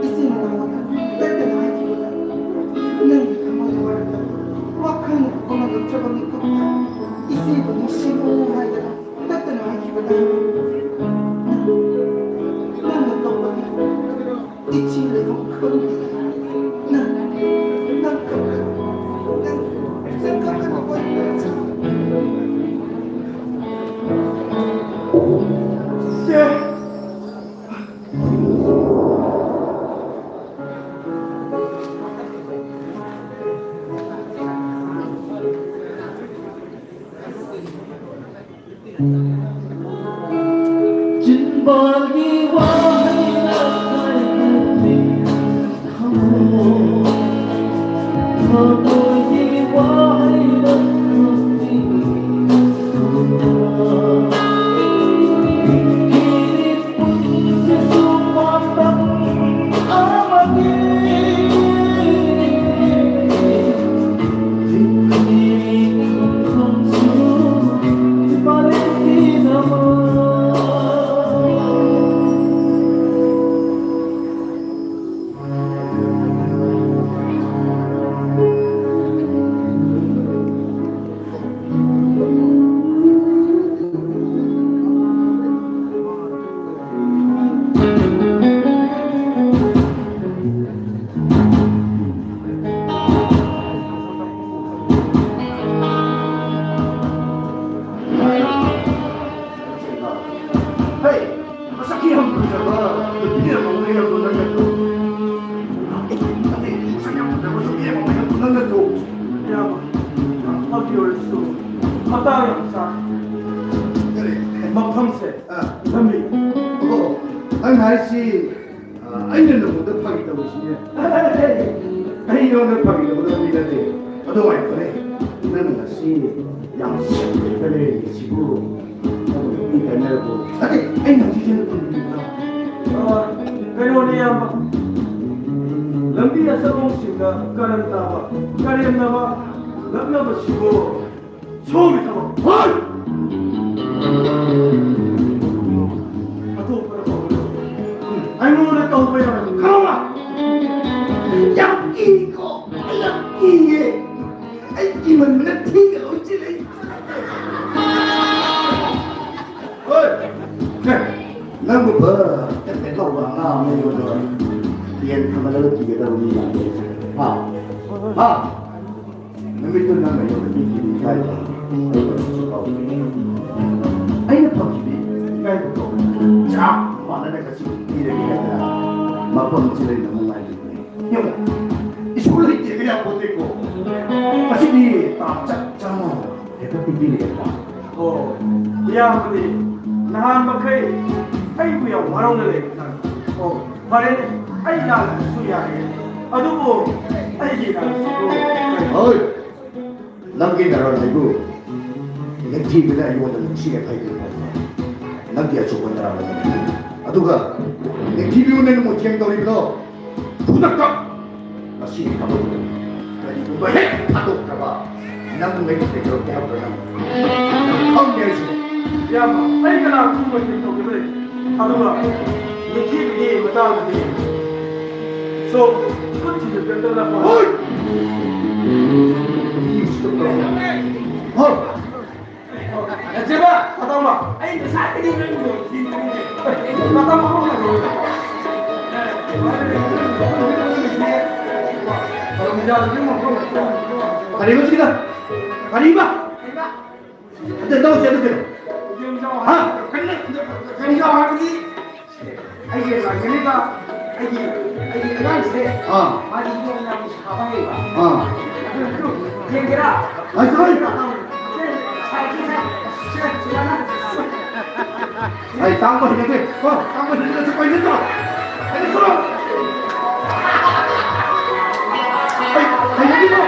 ꯏꯆꯦꯅ ꯅꯉꯣꯟꯗ ꯇꯠꯇꯅ ꯍꯥꯏꯈꯤꯕꯗ ꯅꯪꯒꯤ ꯊꯃꯣꯏꯗ ꯋꯥꯔꯛꯇꯕ, ꯋꯥꯈꯜꯅ ꯄꯨꯝꯃꯛꯂꯛꯇ꯭ꯔꯕ ꯃꯤꯀꯨꯞꯇ ꯏꯆꯦꯕꯨ ꯅꯨꯡꯁꯤꯕ ꯍꯥꯏꯗꯅ ꯇꯠꯇꯅ ꯍꯥꯏꯈꯤꯕꯗ ꯅꯪꯅ ꯇꯧꯕꯒꯤ ꯏꯆꯦ ꯂꯩꯐꯝ ꯈꯪꯗꯦ꯫ ꯅꯪ, ꯅꯪ ꯀꯞꯀꯅꯨ꯫ ꯅꯪ, ꯅꯪ ꯀꯞꯀꯅꯨꯀꯣ ꯏꯆꯦ꯫ ꯅꯨꯄꯤ ꯑꯃ ꯂꯩꯔꯝꯕ ꯅꯪ ꯅꯠꯇ꯭ꯔꯣ? ꯅꯠꯇꯦ, ꯃꯁꯛ ꯌꯥꯝ ꯐꯖꯕ ꯅꯨꯄꯤ ꯑꯃ ꯂꯩꯔꯝꯕ ꯅꯪ ꯅꯠꯇ꯭ꯔꯣ? ꯏꯌꯥꯝꯕ, ꯐꯥꯒꯤ ꯑꯣꯏꯔꯁꯨ ꯃꯇꯥꯡ ꯌꯥꯝ ꯆꯥꯗꯦ꯫ ꯀꯔꯤ? ꯃꯐꯝꯁꯦ ꯑꯥ꯫ ꯂꯝꯕꯤ꯫ ꯑꯣ, ꯅꯪ ꯍꯥꯏꯁꯤ ꯑ, ꯑꯩꯅ ꯅꯉꯣꯟꯗ ꯐꯥꯒꯤ ꯇꯧꯔꯤꯁꯤꯅꯦ꯫ ꯑꯩ ꯅꯉꯣꯟꯗ ꯐꯥꯒꯤ ꯇꯧꯒꯗꯕꯗꯤ ꯅꯠꯇꯦ꯫ ꯑꯗꯣ ꯉꯥꯏꯈꯣꯅꯦ, ꯅꯪꯅ ꯉꯁꯤ ꯌꯥꯝ ꯁꯦꯡꯅ ꯂꯩꯔꯤꯁꯤꯕꯨ ꯅꯪꯕꯨ ꯅꯨꯄꯤ ꯀꯥꯏꯅꯔꯕꯣ? ꯅꯠꯇꯦ, ꯑꯩꯅ ꯍꯧꯖꯤꯛ ꯍꯦꯟꯅ ꯈꯪꯅꯤꯡꯉꯤꯗꯅ꯫ ꯑ, ꯀꯩꯅꯣꯅꯦ, ꯏꯌꯥꯝꯕ꯫ ꯂꯝꯕꯤ ꯑꯆꯧꯕꯁꯤꯡꯗ ꯀꯔꯟ ꯇꯥꯕ, ꯀꯔꯦꯝꯅꯕ, ꯂꯛꯅꯕꯁꯤꯕꯨ ꯁꯣꯝꯒꯤ ꯊꯕꯛ꯫ ꯍꯣꯏ! ꯑꯇꯣꯞꯄꯗ ꯇꯧꯕ ꯌꯥꯕ꯫ ꯑꯩꯉꯣꯟꯗ ꯇꯧꯕ ꯌꯥꯕ ꯈꯪꯉꯕ? ꯌꯥꯝ ꯀꯤꯀꯣ, ꯑꯩ ꯌꯥꯝ ꯀꯤꯌꯦ꯫ ꯑꯩ ꯀꯤꯃꯟꯕꯅ ꯊꯤꯒ ꯂꯣꯏ ꯆꯤꯜꯂꯦ꯫ ꯍꯣꯏ! ꯅꯪꯕꯨ ꯐꯠ ꯐꯠ ꯇꯧꯕ ꯑꯉꯥꯡ ꯑꯃ ꯌꯣꯟꯕ ꯌꯦꯟ ꯊꯝꯕꯗ ꯀꯤꯒꯗꯕ ꯃꯤ ꯃꯥꯟꯗꯦ꯫ ꯍꯥ? ꯍꯥ? ꯅꯨꯃꯤꯠꯇꯨ ꯅꯪꯅ ꯑꯩꯉꯣꯟꯗ ꯄꯤꯈꯤꯕ ꯏꯀꯥꯏꯕ ꯑꯩ ꯍꯧꯖꯤꯛꯁꯨ ꯀꯥꯎꯗ꯭ꯔꯤ꯫ ꯑꯩꯅ ꯐꯪꯈꯤꯕ ꯏꯀꯥꯏꯕꯗꯣ ꯆꯞ ꯃꯥꯟꯅꯅ ꯉꯁꯤ ꯄꯤꯔꯒꯦ ꯍꯥꯏꯗꯅ ꯃꯐꯝ ꯑꯁꯤꯗ ꯑꯩꯅ ꯑꯃꯨꯛ ꯉꯥꯏꯔꯤꯕꯅꯤ꯫ ꯌꯦꯡꯉꯨ, ꯏꯁꯣꯔ ꯂꯩꯇꯦꯒ ꯌꯥꯄꯣꯠꯇꯦꯀꯣ꯫ ꯉꯁꯤꯗꯤ ꯇꯥꯟ ꯆꯞ ꯆꯥꯅ ꯍꯦꯛꯇ ꯄꯤꯕꯤꯔꯒꯦ꯫ ꯑꯣ, ꯏꯌꯥꯝꯕꯗꯤ ꯅꯍꯥꯟ ꯃꯈꯩ ꯑꯩꯕꯨ ꯌꯥꯝ ꯋꯥꯔꯧꯅ ꯂꯩꯕ ꯖꯥꯠꯅꯤ꯫ ꯑꯣ, ꯐꯔꯦꯅꯦ, ꯑꯩ ꯂꯥꯜꯂꯕꯁꯨ ꯌꯥꯔꯦ꯫ ꯑꯗꯨꯕꯨ ꯑꯩꯒꯤ ꯂꯥꯜꯂꯕꯁꯤꯕꯨ ꯀꯔꯤ? ꯍꯣꯏ, ꯅꯪꯒꯤ ꯅꯔꯥꯜ ꯍꯥꯏꯕꯨ ꯅꯤꯡꯊꯤꯕꯤꯅ ꯑꯩꯉꯣꯟꯗ ꯅꯨꯡꯁꯤꯅ ꯍꯥꯏꯕꯤꯔꯛꯄ ꯅꯪꯒꯤ ꯑꯆꯧꯕ ꯅꯔꯥꯜ ꯑꯃꯅꯤ꯫ ꯑꯗꯨꯒ ꯅꯤꯡꯊꯤꯕꯤꯕꯨ ꯅꯪꯅ ꯃꯣꯏꯊꯦꯡ ꯇꯧꯔꯤꯕꯗꯣ ꯈꯨꯗꯛꯇ ꯉꯁꯤꯒꯤ ꯊꯕꯛ ꯑꯗꯨ ꯀꯔꯤꯒꯨꯝꯕ ꯍꯦꯛ ꯊꯥꯗꯣꯛꯈ꯭ꯔꯕ ꯅꯪ ꯑꯩꯒꯤ ꯀꯩꯗꯧꯔꯛꯀꯦ ꯍꯥꯏꯕꯗꯣ ꯅꯪ, ꯅꯪ ꯈꯪꯗꯦ ꯍꯥꯏꯁꯤꯅꯤ꯫ ꯏꯌꯥꯝꯕ, ꯑꯩ ꯀꯅꯥꯒꯨꯝꯕ ꯃꯣꯏꯊꯦꯡ ꯇꯧꯒꯗ꯭ꯔꯦ? ꯑꯗꯨꯒ ꯅꯤꯡꯊꯤꯕꯤꯒꯤ ꯃꯇꯥꯡꯗꯗꯤ ꯁꯣꯝ ꯈꯨꯠ ꯊꯤꯟꯖꯤꯟꯕꯤꯔꯛꯇꯅ ꯍꯣꯏ! ꯍꯣꯏ! ꯅꯠꯇꯦꯕ! ꯑꯇꯥꯎꯕ! ꯑꯩ ꯉꯁꯥꯏꯗꯒꯤ ꯅꯪꯕꯨ ꯊꯤꯟꯕꯅꯤꯅꯦ꯫ ꯑꯇꯥꯎꯕ! ꯀꯔꯤꯕ ꯁꯤꯗ? ꯀꯔꯤꯕ? ꯑꯗ ꯂꯧ ꯆꯠꯂꯨ ꯀꯩꯅꯣ? ꯍꯥ? ꯀꯔꯤꯅꯣ ꯍꯥꯏꯕꯗꯤ? ꯑꯩꯒꯤ ꯂꯥꯛꯀꯅꯤꯕ ꯑꯩꯒꯤ, ꯑꯩꯒꯤ ꯑꯉꯥꯡꯁꯦ, ꯑꯥ꯫ ꯃꯥꯗꯤ ꯌꯣꯡ ꯌꯥꯝ ꯁꯥꯕ ꯍꯩꯕ꯫ ꯑꯥ꯫ ꯑꯗꯨ, ꯑꯗꯨ ꯌꯦꯡꯒꯦꯔꯥ? ꯍꯩꯇ꯭ꯔꯣ? ꯁꯦ, ꯁꯥꯏꯠꯁꯦ, ꯁꯦ, ꯁꯦ, ꯁꯨꯃꯥꯏꯅ꯫ ꯑꯩ ꯇꯥꯡꯕ ꯍꯩꯅꯗꯦ꯫ ꯀꯣ, ꯇꯥꯡꯕ ꯍꯩꯅꯗꯦ꯫ ꯆꯠꯄ ꯍꯩꯅꯗ꯭ꯔꯣ? ꯍꯩꯅꯗ꯭ꯔꯣ? ꯑꯩ ꯍꯩꯅꯗꯦꯀꯣ?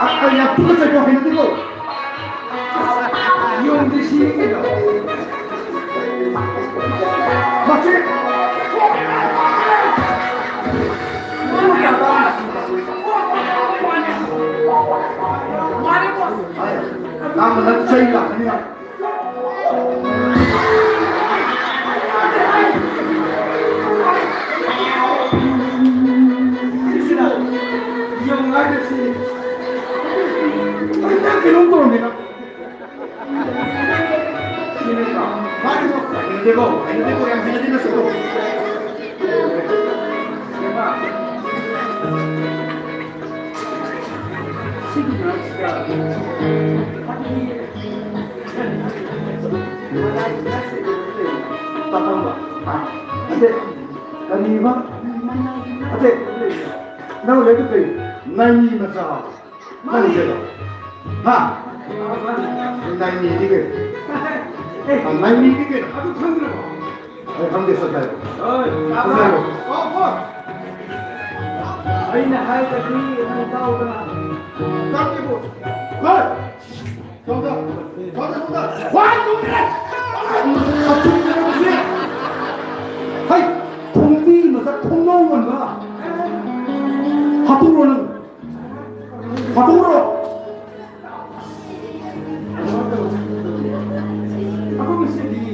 ꯑ, ꯑ, ꯌꯥꯝ ꯇꯨꯀꯠꯆꯩꯀꯣ, ꯍꯩꯅꯗꯦꯀꯣ꯫ ꯌꯣꯡꯗꯤ ꯁꯤꯔꯦ ꯀꯩꯅꯣ꯫ ꯃꯁꯤ ꯅꯪ ꯆꯩ ꯂꯥꯛꯀꯅꯤ꯫ ꯀꯔꯤꯕ? ꯑꯇꯩ, ꯅꯪ ꯂꯩꯗꯨ ꯀꯩ? ꯅꯥꯏꯅꯤ ꯃꯆꯥ꯫ ꯅꯪꯁꯦ꯫ ꯍꯥ? ꯅꯥꯏꯅꯤꯗꯤ ꯀꯩ? ꯑꯦ, ꯅꯥꯏꯅꯤꯗꯤ ꯀꯩ? ꯑꯗꯨ ꯈꯪꯗ꯭ꯔꯕꯣ? ꯑꯩ ꯈꯪꯗꯦ, ꯆꯠꯈ꯭ꯔꯦ꯫ ꯍꯣꯏ, ꯆꯠꯈ꯭ꯔꯦ꯫ ꯇꯥꯕ꯭ꯔꯣ? ꯑꯣ, ꯕꯣꯁ꯫ ꯑꯩꯅ ꯍꯥꯏꯔꯗꯤ ꯅꯪ ꯇꯥꯎꯗꯅ꯫ ꯇꯥꯗꯦ, ꯕꯣꯁ꯫ ꯍꯣꯏ꯫ ꯁꯣꯝꯗ, ꯁꯣꯝꯗ, ꯁꯣꯝꯗ꯫ ꯋꯥ, ꯁꯣꯝꯗ꯫ ꯍꯩ, ꯈꯣꯡꯕꯤ ꯃꯊꯛ ꯈꯣꯡꯅꯥꯎ ꯃꯟꯕ꯫ ꯍꯥꯠꯇꯣꯛꯎꯔꯣ ꯅꯪ꯫ ꯍꯥꯠꯇꯣꯛꯎꯔꯣ꯫ ꯑꯩꯈꯣꯏ ꯃꯁꯦꯟꯗꯤ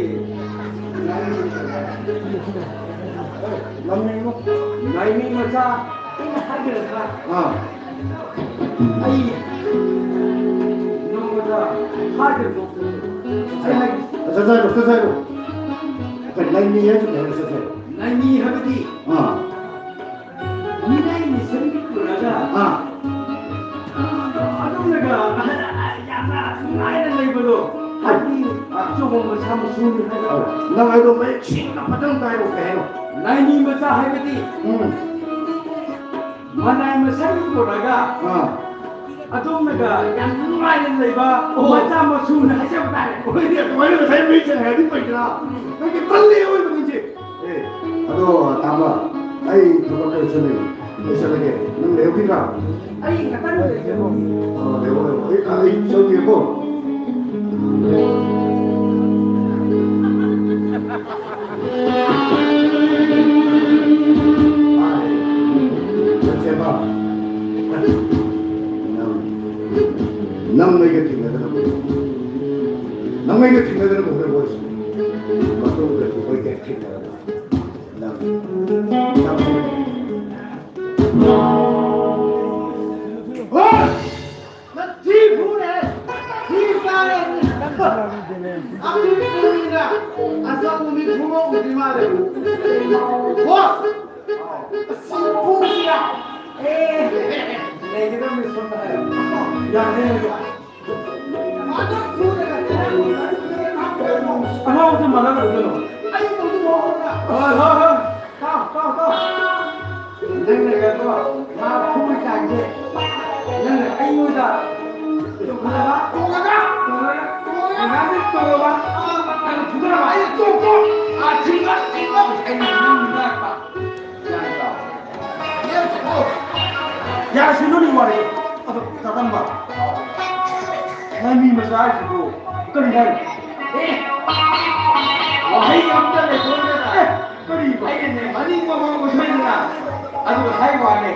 ꯂꯥꯏꯅꯤꯡ ꯃꯆꯥ ꯑꯩꯅ ꯍꯥꯏꯈ꯭ꯔꯒ ꯑꯥ꯫ ꯑꯩ ꯅꯣꯡꯃꯗ ꯍꯥꯏꯈ꯭ꯔꯕ ꯑꯩ ꯍꯥꯏꯒꯦ꯫ ꯆꯠꯆꯔꯣ, ꯆꯠꯆꯔꯣ꯫ ꯀꯩ ꯂꯥꯏꯅꯤꯡ ꯍꯥꯏꯁꯦ ꯀꯩ ꯍꯥꯏꯅꯣ ꯆꯠꯆꯔꯣ? ꯂꯥꯏꯅꯤꯡ ꯍꯥꯏꯕꯗꯤ ꯑꯥ꯫ ꯃꯤꯅꯥꯏ ꯃꯤꯁꯟꯒꯤ ꯄꯨꯔꯛꯑꯒ ꯑꯥ꯫ ꯑꯗꯣꯝꯅꯒ ꯑꯍꯜ ꯑꯩꯗꯤ ꯑꯆꯧꯕ ꯃꯆꯥ ꯃꯁꯨꯅꯤ ꯍꯥꯏꯕ꯫ ꯑꯧ꯫ ꯅꯪ ꯍꯥꯏꯗꯣ ꯃꯌꯦꯛ ꯁꯦꯡꯅ ꯐꯖꯅ ꯇꯥꯏꯔꯣ, ꯀꯩ ꯍꯥꯏꯅꯣ? ꯂꯥꯏꯃꯤ ꯃꯆꯥ ꯍꯥꯏꯕꯗꯤ ꯎꯝ꯫ ꯃꯅꯥꯏ ꯃꯁꯤꯡ ꯄꯨꯔꯒ ꯑꯥ꯫ ꯑꯗꯣꯝꯅꯒ ꯌꯥꯝ ꯅꯨꯡꯉꯥꯏꯅ ꯂꯩꯕ ꯑꯣ꯫ ꯃꯆꯥ ꯃꯁꯨꯅ ꯍꯥꯏꯖꯕ ꯇꯥꯔꯦ꯫ ꯍꯣꯏꯅꯦ, ꯑꯗꯨꯃꯥꯏꯅ ꯉꯁꯥꯏ ꯃꯌꯦꯛ ꯁꯦꯡꯅ ꯍꯥꯏꯔꯗꯤ ꯐꯩꯗꯅ꯫ ꯅꯪꯗꯤ ꯇꯜꯂꯦ ꯑꯑꯣꯏꯕ ꯅꯪꯁꯦ꯫ ꯑꯦ, ꯑꯗꯣ ꯇꯥꯃꯣ, ꯑꯩ ꯊꯕꯛ ꯈꯔ ꯆꯠꯂꯦ꯫ ꯑꯩ ꯆꯠꯂꯒꯦ꯫ ꯅꯪ ꯂꯩꯍꯧꯈꯤꯗ꯭ꯔꯥ? ꯑꯩ ꯉꯥꯛꯇꯪ ꯂꯩꯒꯦ꯫ ꯑ, ꯂꯩꯍꯧ, ꯂꯩꯍꯧ꯫ ꯑꯩ, ꯑꯩ ꯆꯠꯂꯨꯒꯦꯀꯣ꯫ ꯅꯠꯇꯦꯕ꯫ ꯅꯪ, ꯅꯪ ꯑꯩꯒ ꯊꯦꯡꯅꯗꯅꯕ꯫ ꯅꯪ ꯑꯩꯒ ꯊꯦꯡꯅꯗꯅꯕ ꯍꯣꯠꯅꯕ ꯑꯣꯏꯔꯁꯨ꯫ ꯃꯇꯨꯡꯗꯁꯨ ꯑꯩꯈꯣꯏ ꯀꯌꯥ ꯊꯦꯡꯅꯔꯕ꯫ ꯅꯪ, ꯅꯪ꯫ ꯍꯣꯏ! ꯅꯊꯤ ꯐꯨꯔꯦ! ꯊꯤ ꯆꯥꯔꯦ! ꯑꯗꯨꯗꯤ ꯐꯨꯔꯤꯗ ꯑꯆꯧꯕ ꯃꯤ ꯐꯨꯕ ꯎꯗ꯭ꯔꯤ ꯃꯥꯜꯂꯦ꯫ ꯕꯣꯁ! ꯑꯁꯤ ꯐꯨꯁꯤꯔꯥ? ꯑꯦ! ꯂꯩꯒꯗꯕꯅꯤ ꯁꯣꯝꯗ ꯍꯥꯏꯔꯣ꯫ ꯌꯥꯔꯦ, ꯌꯥꯔꯦ꯫ ꯑꯉꯥꯎꯕꯁꯦ ꯃꯥꯟꯅꯒꯅꯨ ꯀꯩꯅꯣ꯫ ꯍꯣꯏ, ꯍꯣꯏ, ꯍꯣꯏ꯫ ꯇꯥꯎ, ꯇꯥꯎ, ꯇꯥꯎ꯫ ꯅꯪꯅ ꯀꯩꯅꯣ, ꯃꯥ ꯐꯨꯕꯒꯤ ꯆꯥꯡꯁꯦ, ꯅꯪꯅ ꯑꯩꯉꯣꯟꯗ ꯇꯣꯡꯍꯜꯂꯒ, ꯇꯣꯡꯍꯜꯂꯒ, ꯇꯣꯡꯍꯜꯂꯒ, ꯅꯪꯅ ꯐꯨꯗꯔꯕ? ꯑꯩꯅ ꯇꯣꯛ, ꯇꯣꯛ, ꯑꯥ, ꯊꯤꯡꯕ, ꯊꯤꯡꯕ꯫ ꯑꯩꯅ ꯅꯪ ꯉꯥꯛꯄ꯫ ꯌꯥꯔꯁꯤꯅꯨꯅꯦ ꯋꯥꯔꯤ꯫ ꯑꯗꯣ ꯇꯥꯇꯝꯕ, ꯅꯪ ꯃꯤ ꯃꯆꯥ ꯍꯥꯏꯁꯤꯕꯨ ꯀꯔꯤ ꯍꯥꯏ? ꯑꯦ, ꯋꯥꯍꯩ ꯑꯝꯇ ꯂꯩꯄꯣꯟꯇꯦꯗ꯫ ꯑꯦ, ꯀꯔꯤꯕ? ꯑꯩꯅꯅꯦ ꯃꯅꯤꯡ ꯃꯃꯥꯡ ꯑꯣꯟꯊꯣꯛꯏꯗꯅ ꯑꯗꯨꯒ ꯍꯥꯏ ꯋꯥꯅꯦ꯫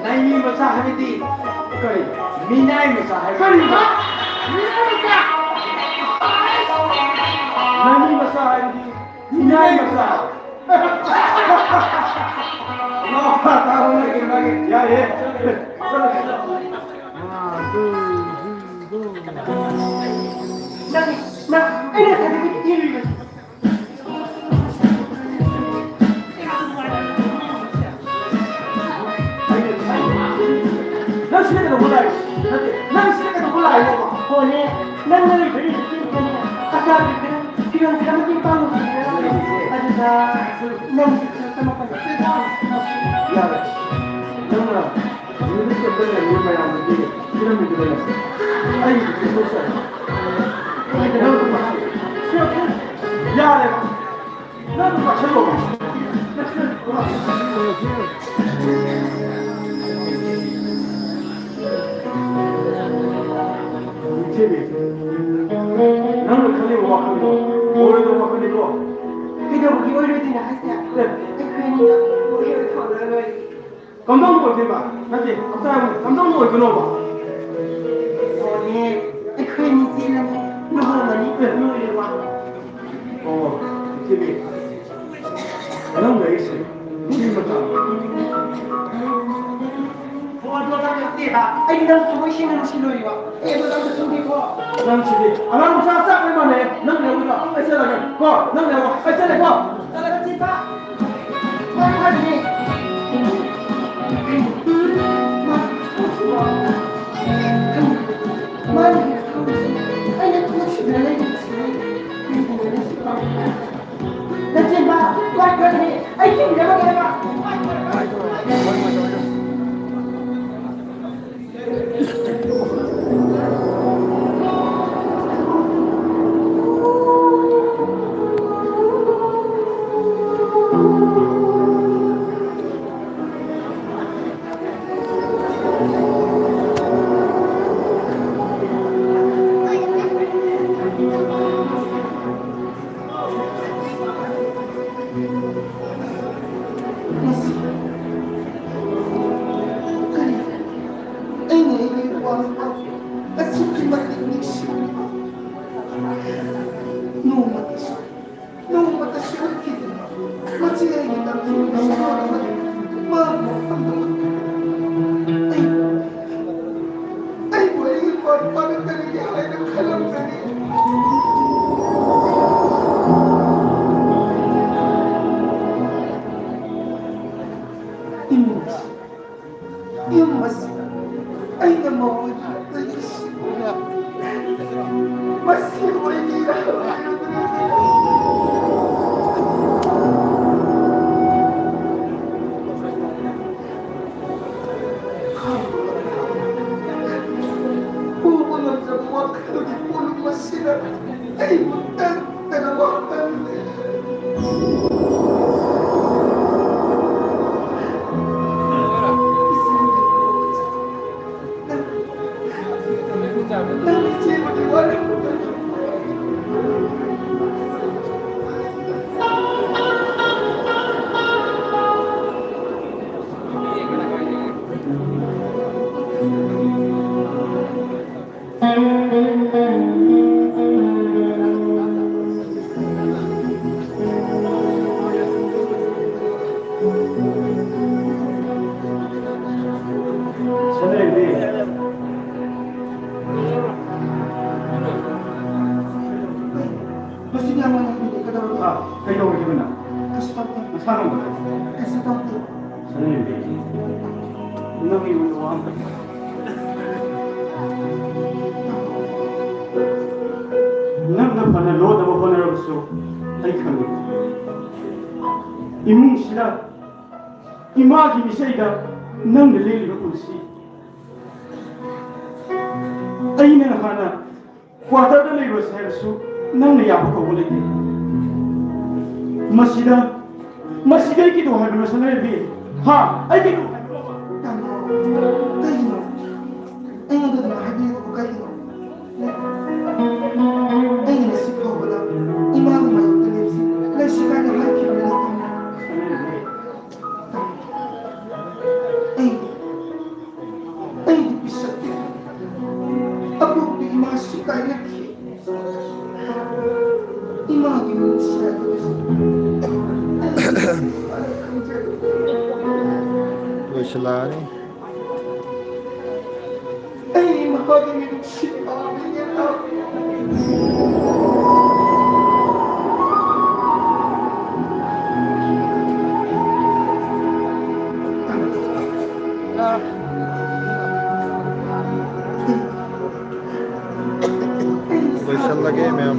ꯅꯪ ꯃꯤ ꯃꯆꯥ ꯍꯥꯏꯕꯗꯤ ꯀꯔꯤ? ꯃꯤꯅꯥꯏ ꯃꯆꯥ ꯍꯥꯏꯕ꯫ ꯀꯔꯤꯕ? ꯃꯤꯅꯥꯏ ꯃꯆꯥ? ꯅꯪ ꯃꯤ ꯃꯆꯥ ꯍꯥꯏꯕꯗꯤ ꯃꯤꯅꯥꯏ ꯃꯆꯥ꯫ ꯌꯥꯔꯦ꯫ ꯅꯪ, ꯅꯪ, ꯑꯩꯅ ꯉꯁꯥꯏꯗꯒꯤ ꯏꯔꯤꯕꯁꯦ꯫ ꯅꯪ ꯁꯤꯗ ꯀꯩꯗꯧꯕ ꯂꯥꯛꯏꯅꯣ? ꯅꯠꯇꯦ, ꯅꯪ ꯁꯤꯗ ꯀꯩꯗꯧꯕ ꯂꯥꯛꯏꯅꯣꯕ? ꯍꯣꯏꯅꯦ, ꯅꯪ ꯅꯔꯤ ꯐꯩꯔꯤ ꯐꯤꯔꯣꯜ ꯈꯔ ꯃꯇꯦꯡ ꯄꯥꯡꯉꯨꯁꯤꯔ? ꯑꯗꯨꯗ ꯅꯪ ꯈꯔ ꯇꯝꯃꯛꯄꯅꯦ꯫ ꯌꯥꯔꯦ꯫ ꯅꯪꯅ ꯅꯨꯃꯤꯠ ꯆꯨꯞꯄ ꯂꯩꯔꯝꯃꯤ ꯃꯌꯥꯝꯗꯨꯒꯤ ꯄꯤꯔꯝꯃꯤꯗꯨꯗꯅꯦ꯫ ꯑꯩꯒꯤꯗꯤ ꯄꯤꯊꯣꯛꯆꯔꯦ꯫ ꯅꯪ ꯌꯥꯔꯦ꯫ ꯅꯪ ꯄꯥꯏꯁꯜꯂꯣ꯫ ꯏꯆꯦꯕꯤ, ꯅꯪꯅ ꯈꯜꯂꯤꯕ ꯋꯥꯈꯜꯗꯣ ꯑꯣꯏꯔꯣꯏꯗꯕ ꯋꯥꯈꯜꯅꯤꯀꯣ꯫ ꯀꯩꯗꯧꯕꯒꯤ ꯑꯣꯏꯔꯣꯏꯗꯣꯏꯅꯣ ꯍꯥꯏꯁꯦ? ꯑꯦ꯫ ꯑꯩꯈꯣꯏ ꯑꯅꯤꯗꯣ ꯋꯥꯔꯤ ꯑꯣꯏꯊꯣꯛꯅꯔꯣꯏ꯫ ꯀꯝꯗꯧꯅ ꯑꯣꯏꯗꯣꯏꯕ? ꯅꯠꯇꯦ, ꯑꯝꯇ ꯍꯥꯏꯌꯨꯅꯦ, ꯀꯝꯗꯧꯅ ꯑꯣꯏꯗꯣꯏꯅꯣꯕ? ꯑꯣꯅꯦ, ꯑꯩꯈꯣꯏ ꯑꯅꯤ ꯆꯦꯜꯂꯅꯤ, ꯂꯨꯍꯣꯡꯉꯅꯤ, ꯂꯣꯏꯔꯦ ꯋꯥ꯫ ꯑꯣ, ꯏꯆꯦꯕꯤ, ꯅꯪꯒ ꯑꯩꯁꯦ ꯅꯨꯄꯤ ꯃꯆꯥ꯫ ꯑꯣ, ꯑꯗꯣ ꯅꯪ ꯅꯠꯇꯦꯕ, ꯑꯩ ꯅꯪ ꯊꯃꯣꯏ ꯁꯦꯡꯅ ꯅꯨꯡꯁꯤꯂꯣꯏꯕ꯫ ꯑꯦ, ꯑꯗꯣ ꯅꯪꯁꯨ ꯈꯪꯗꯦꯀꯣ꯫ ꯅꯪꯁꯤꯗꯤ ꯑꯉꯥꯡ ꯃꯆꯥ ꯆꯞ ꯃꯥꯟꯅꯩ꯫ ꯅꯪ ꯂꯩꯍꯧꯔꯣ, ꯑꯩ ꯆꯠꯂꯒꯦ ꯀꯣ, ꯅꯪ ꯂꯩꯍꯧꯔꯣ, ꯑꯩ ꯆꯠꯂꯦꯀꯣ꯫ ꯆꯠꯂꯒ ꯆꯦꯟꯕ꯫ ꯃꯥ ꯍꯥꯏꯕꯅꯦ꯫ ꯃꯥ, ꯃꯥꯅ ꯍꯦꯟꯅ ꯁꯥꯎꯔꯤꯁꯦ ꯑꯩꯅ ꯅꯨꯡꯁꯤꯅ ꯂꯩꯕꯁꯤꯅꯦ꯫ ꯀꯔꯤꯒꯤꯅꯣꯅꯦ ꯁꯤꯕꯣ? ꯅꯆꯦꯟꯕ, ꯋꯥꯏ ꯈꯔꯅꯦ꯫ ꯑꯩ ꯊꯤꯡꯖꯔꯒꯦꯕ꯫ ꯑꯗꯨꯒꯤ ꯄꯣꯠꯂꯨꯝ ꯑꯁꯤꯅ ꯑꯩꯕꯨ ꯇꯟꯗꯅ ꯋꯥꯍꯜꯂꯦ꯫ ꯅꯪ ꯆꯦꯟꯕꯒꯤ ꯋꯥꯔꯦꯞ ꯁꯅꯥꯍꯦꯟꯕꯤ꯫ ꯃꯁꯤꯗꯤ ꯑꯃ ꯅꯪꯕꯤꯗꯦ, ꯀꯩꯗꯧꯔꯒꯦ? ꯑꯥ, ꯀꯩꯗꯧꯔꯒꯦ ꯅꯪ? ꯀꯩꯁꯨ ꯇꯧꯗꯦ꯫ ꯅꯁꯥ ꯉꯝꯗꯕ꯭ꯔꯣ? ꯀꯩꯁꯨ ꯇꯧꯗꯦ꯫ ꯁꯅꯥꯍꯦꯟꯕꯤ, ꯅꯪ ꯑꯩꯉꯣꯟꯗ ꯋꯥ ꯑꯝꯇ ꯅꯪꯅ ꯐꯅ ꯂꯣꯟꯅꯕ ꯍꯣꯠꯅꯔꯕꯁꯨ ꯑꯩ ꯈꯪꯏ꯫ ꯏꯃꯨꯡꯁꯤꯗ ꯏꯃꯥꯒꯤ ꯃꯤꯆꯩꯗ ꯅꯪꯅ ꯂꯦꯜꯂꯤꯕ ꯄꯨꯟꯁꯤ, ꯑꯩꯅ ꯍꯥꯟꯅ ꯀ꯭ꯋꯥꯇꯔꯗ ꯂꯩꯔꯨꯔꯁꯦ ꯍꯥꯏꯔꯁꯨ ꯅꯪꯅ ꯌꯥꯕ ꯀꯧꯕ ꯂꯩꯇꯦ꯫ ꯃꯁꯤꯗ, ꯃꯁꯤꯗ ꯑꯩ ꯀꯩꯗꯧ ꯍꯥꯏꯕꯅꯣ, ꯁꯅꯥꯍꯦꯟꯕꯤ? ꯍꯥ? ꯑꯩ ꯀꯩꯗꯧ ꯍꯥꯏꯕꯅꯣꯕ? ꯇꯥꯃꯣ, ꯀꯩꯒꯤꯅꯣ? ꯑꯩꯉꯣꯟꯗ ꯑꯗꯨꯃꯥꯏꯅ ꯍꯥꯏꯕꯤꯔꯤꯗꯨꯕꯨ ꯀꯩꯒꯤꯅꯣ? ꯑꯩꯅ ꯉꯁꯤ ꯐꯥꯎꯕꯗ ꯏꯃꯥꯒꯤ ꯃꯥꯌꯣꯛꯇ ꯂꯦꯞꯁꯤ, ꯂꯩꯁꯤ ꯀꯥꯏꯅ ꯍꯥꯏꯈꯤꯕꯅꯤ, ꯇꯥꯃꯣ꯫ ꯁꯅꯥꯍꯦꯟꯕꯤ꯫ ꯑꯩ, ꯑꯩꯗꯤ ꯄꯤꯁꯛ ꯄꯤꯛꯏ꯫ ꯑꯄꯣꯛꯄꯤ ꯏꯃꯥꯁꯨ ꯀꯥꯏꯅꯈꯤ꯫ ꯏꯃꯥꯒꯤ ꯅꯨꯡꯁꯤ ꯍꯥꯏꯕꯗꯨꯁꯨ ꯑꯩ ꯈꯪꯖꯗꯦ꯫ ꯂꯣꯏꯁꯤꯜꯂꯛꯑꯅꯤ꯫ ꯑꯩ ꯃꯍꯥꯛꯀꯤ ꯃꯤꯅꯨꯡꯁꯤ ꯄꯥꯝꯃꯤ꯫ ꯂꯣꯏꯁꯜꯂꯒꯦ ꯃꯌꯥꯝ꯫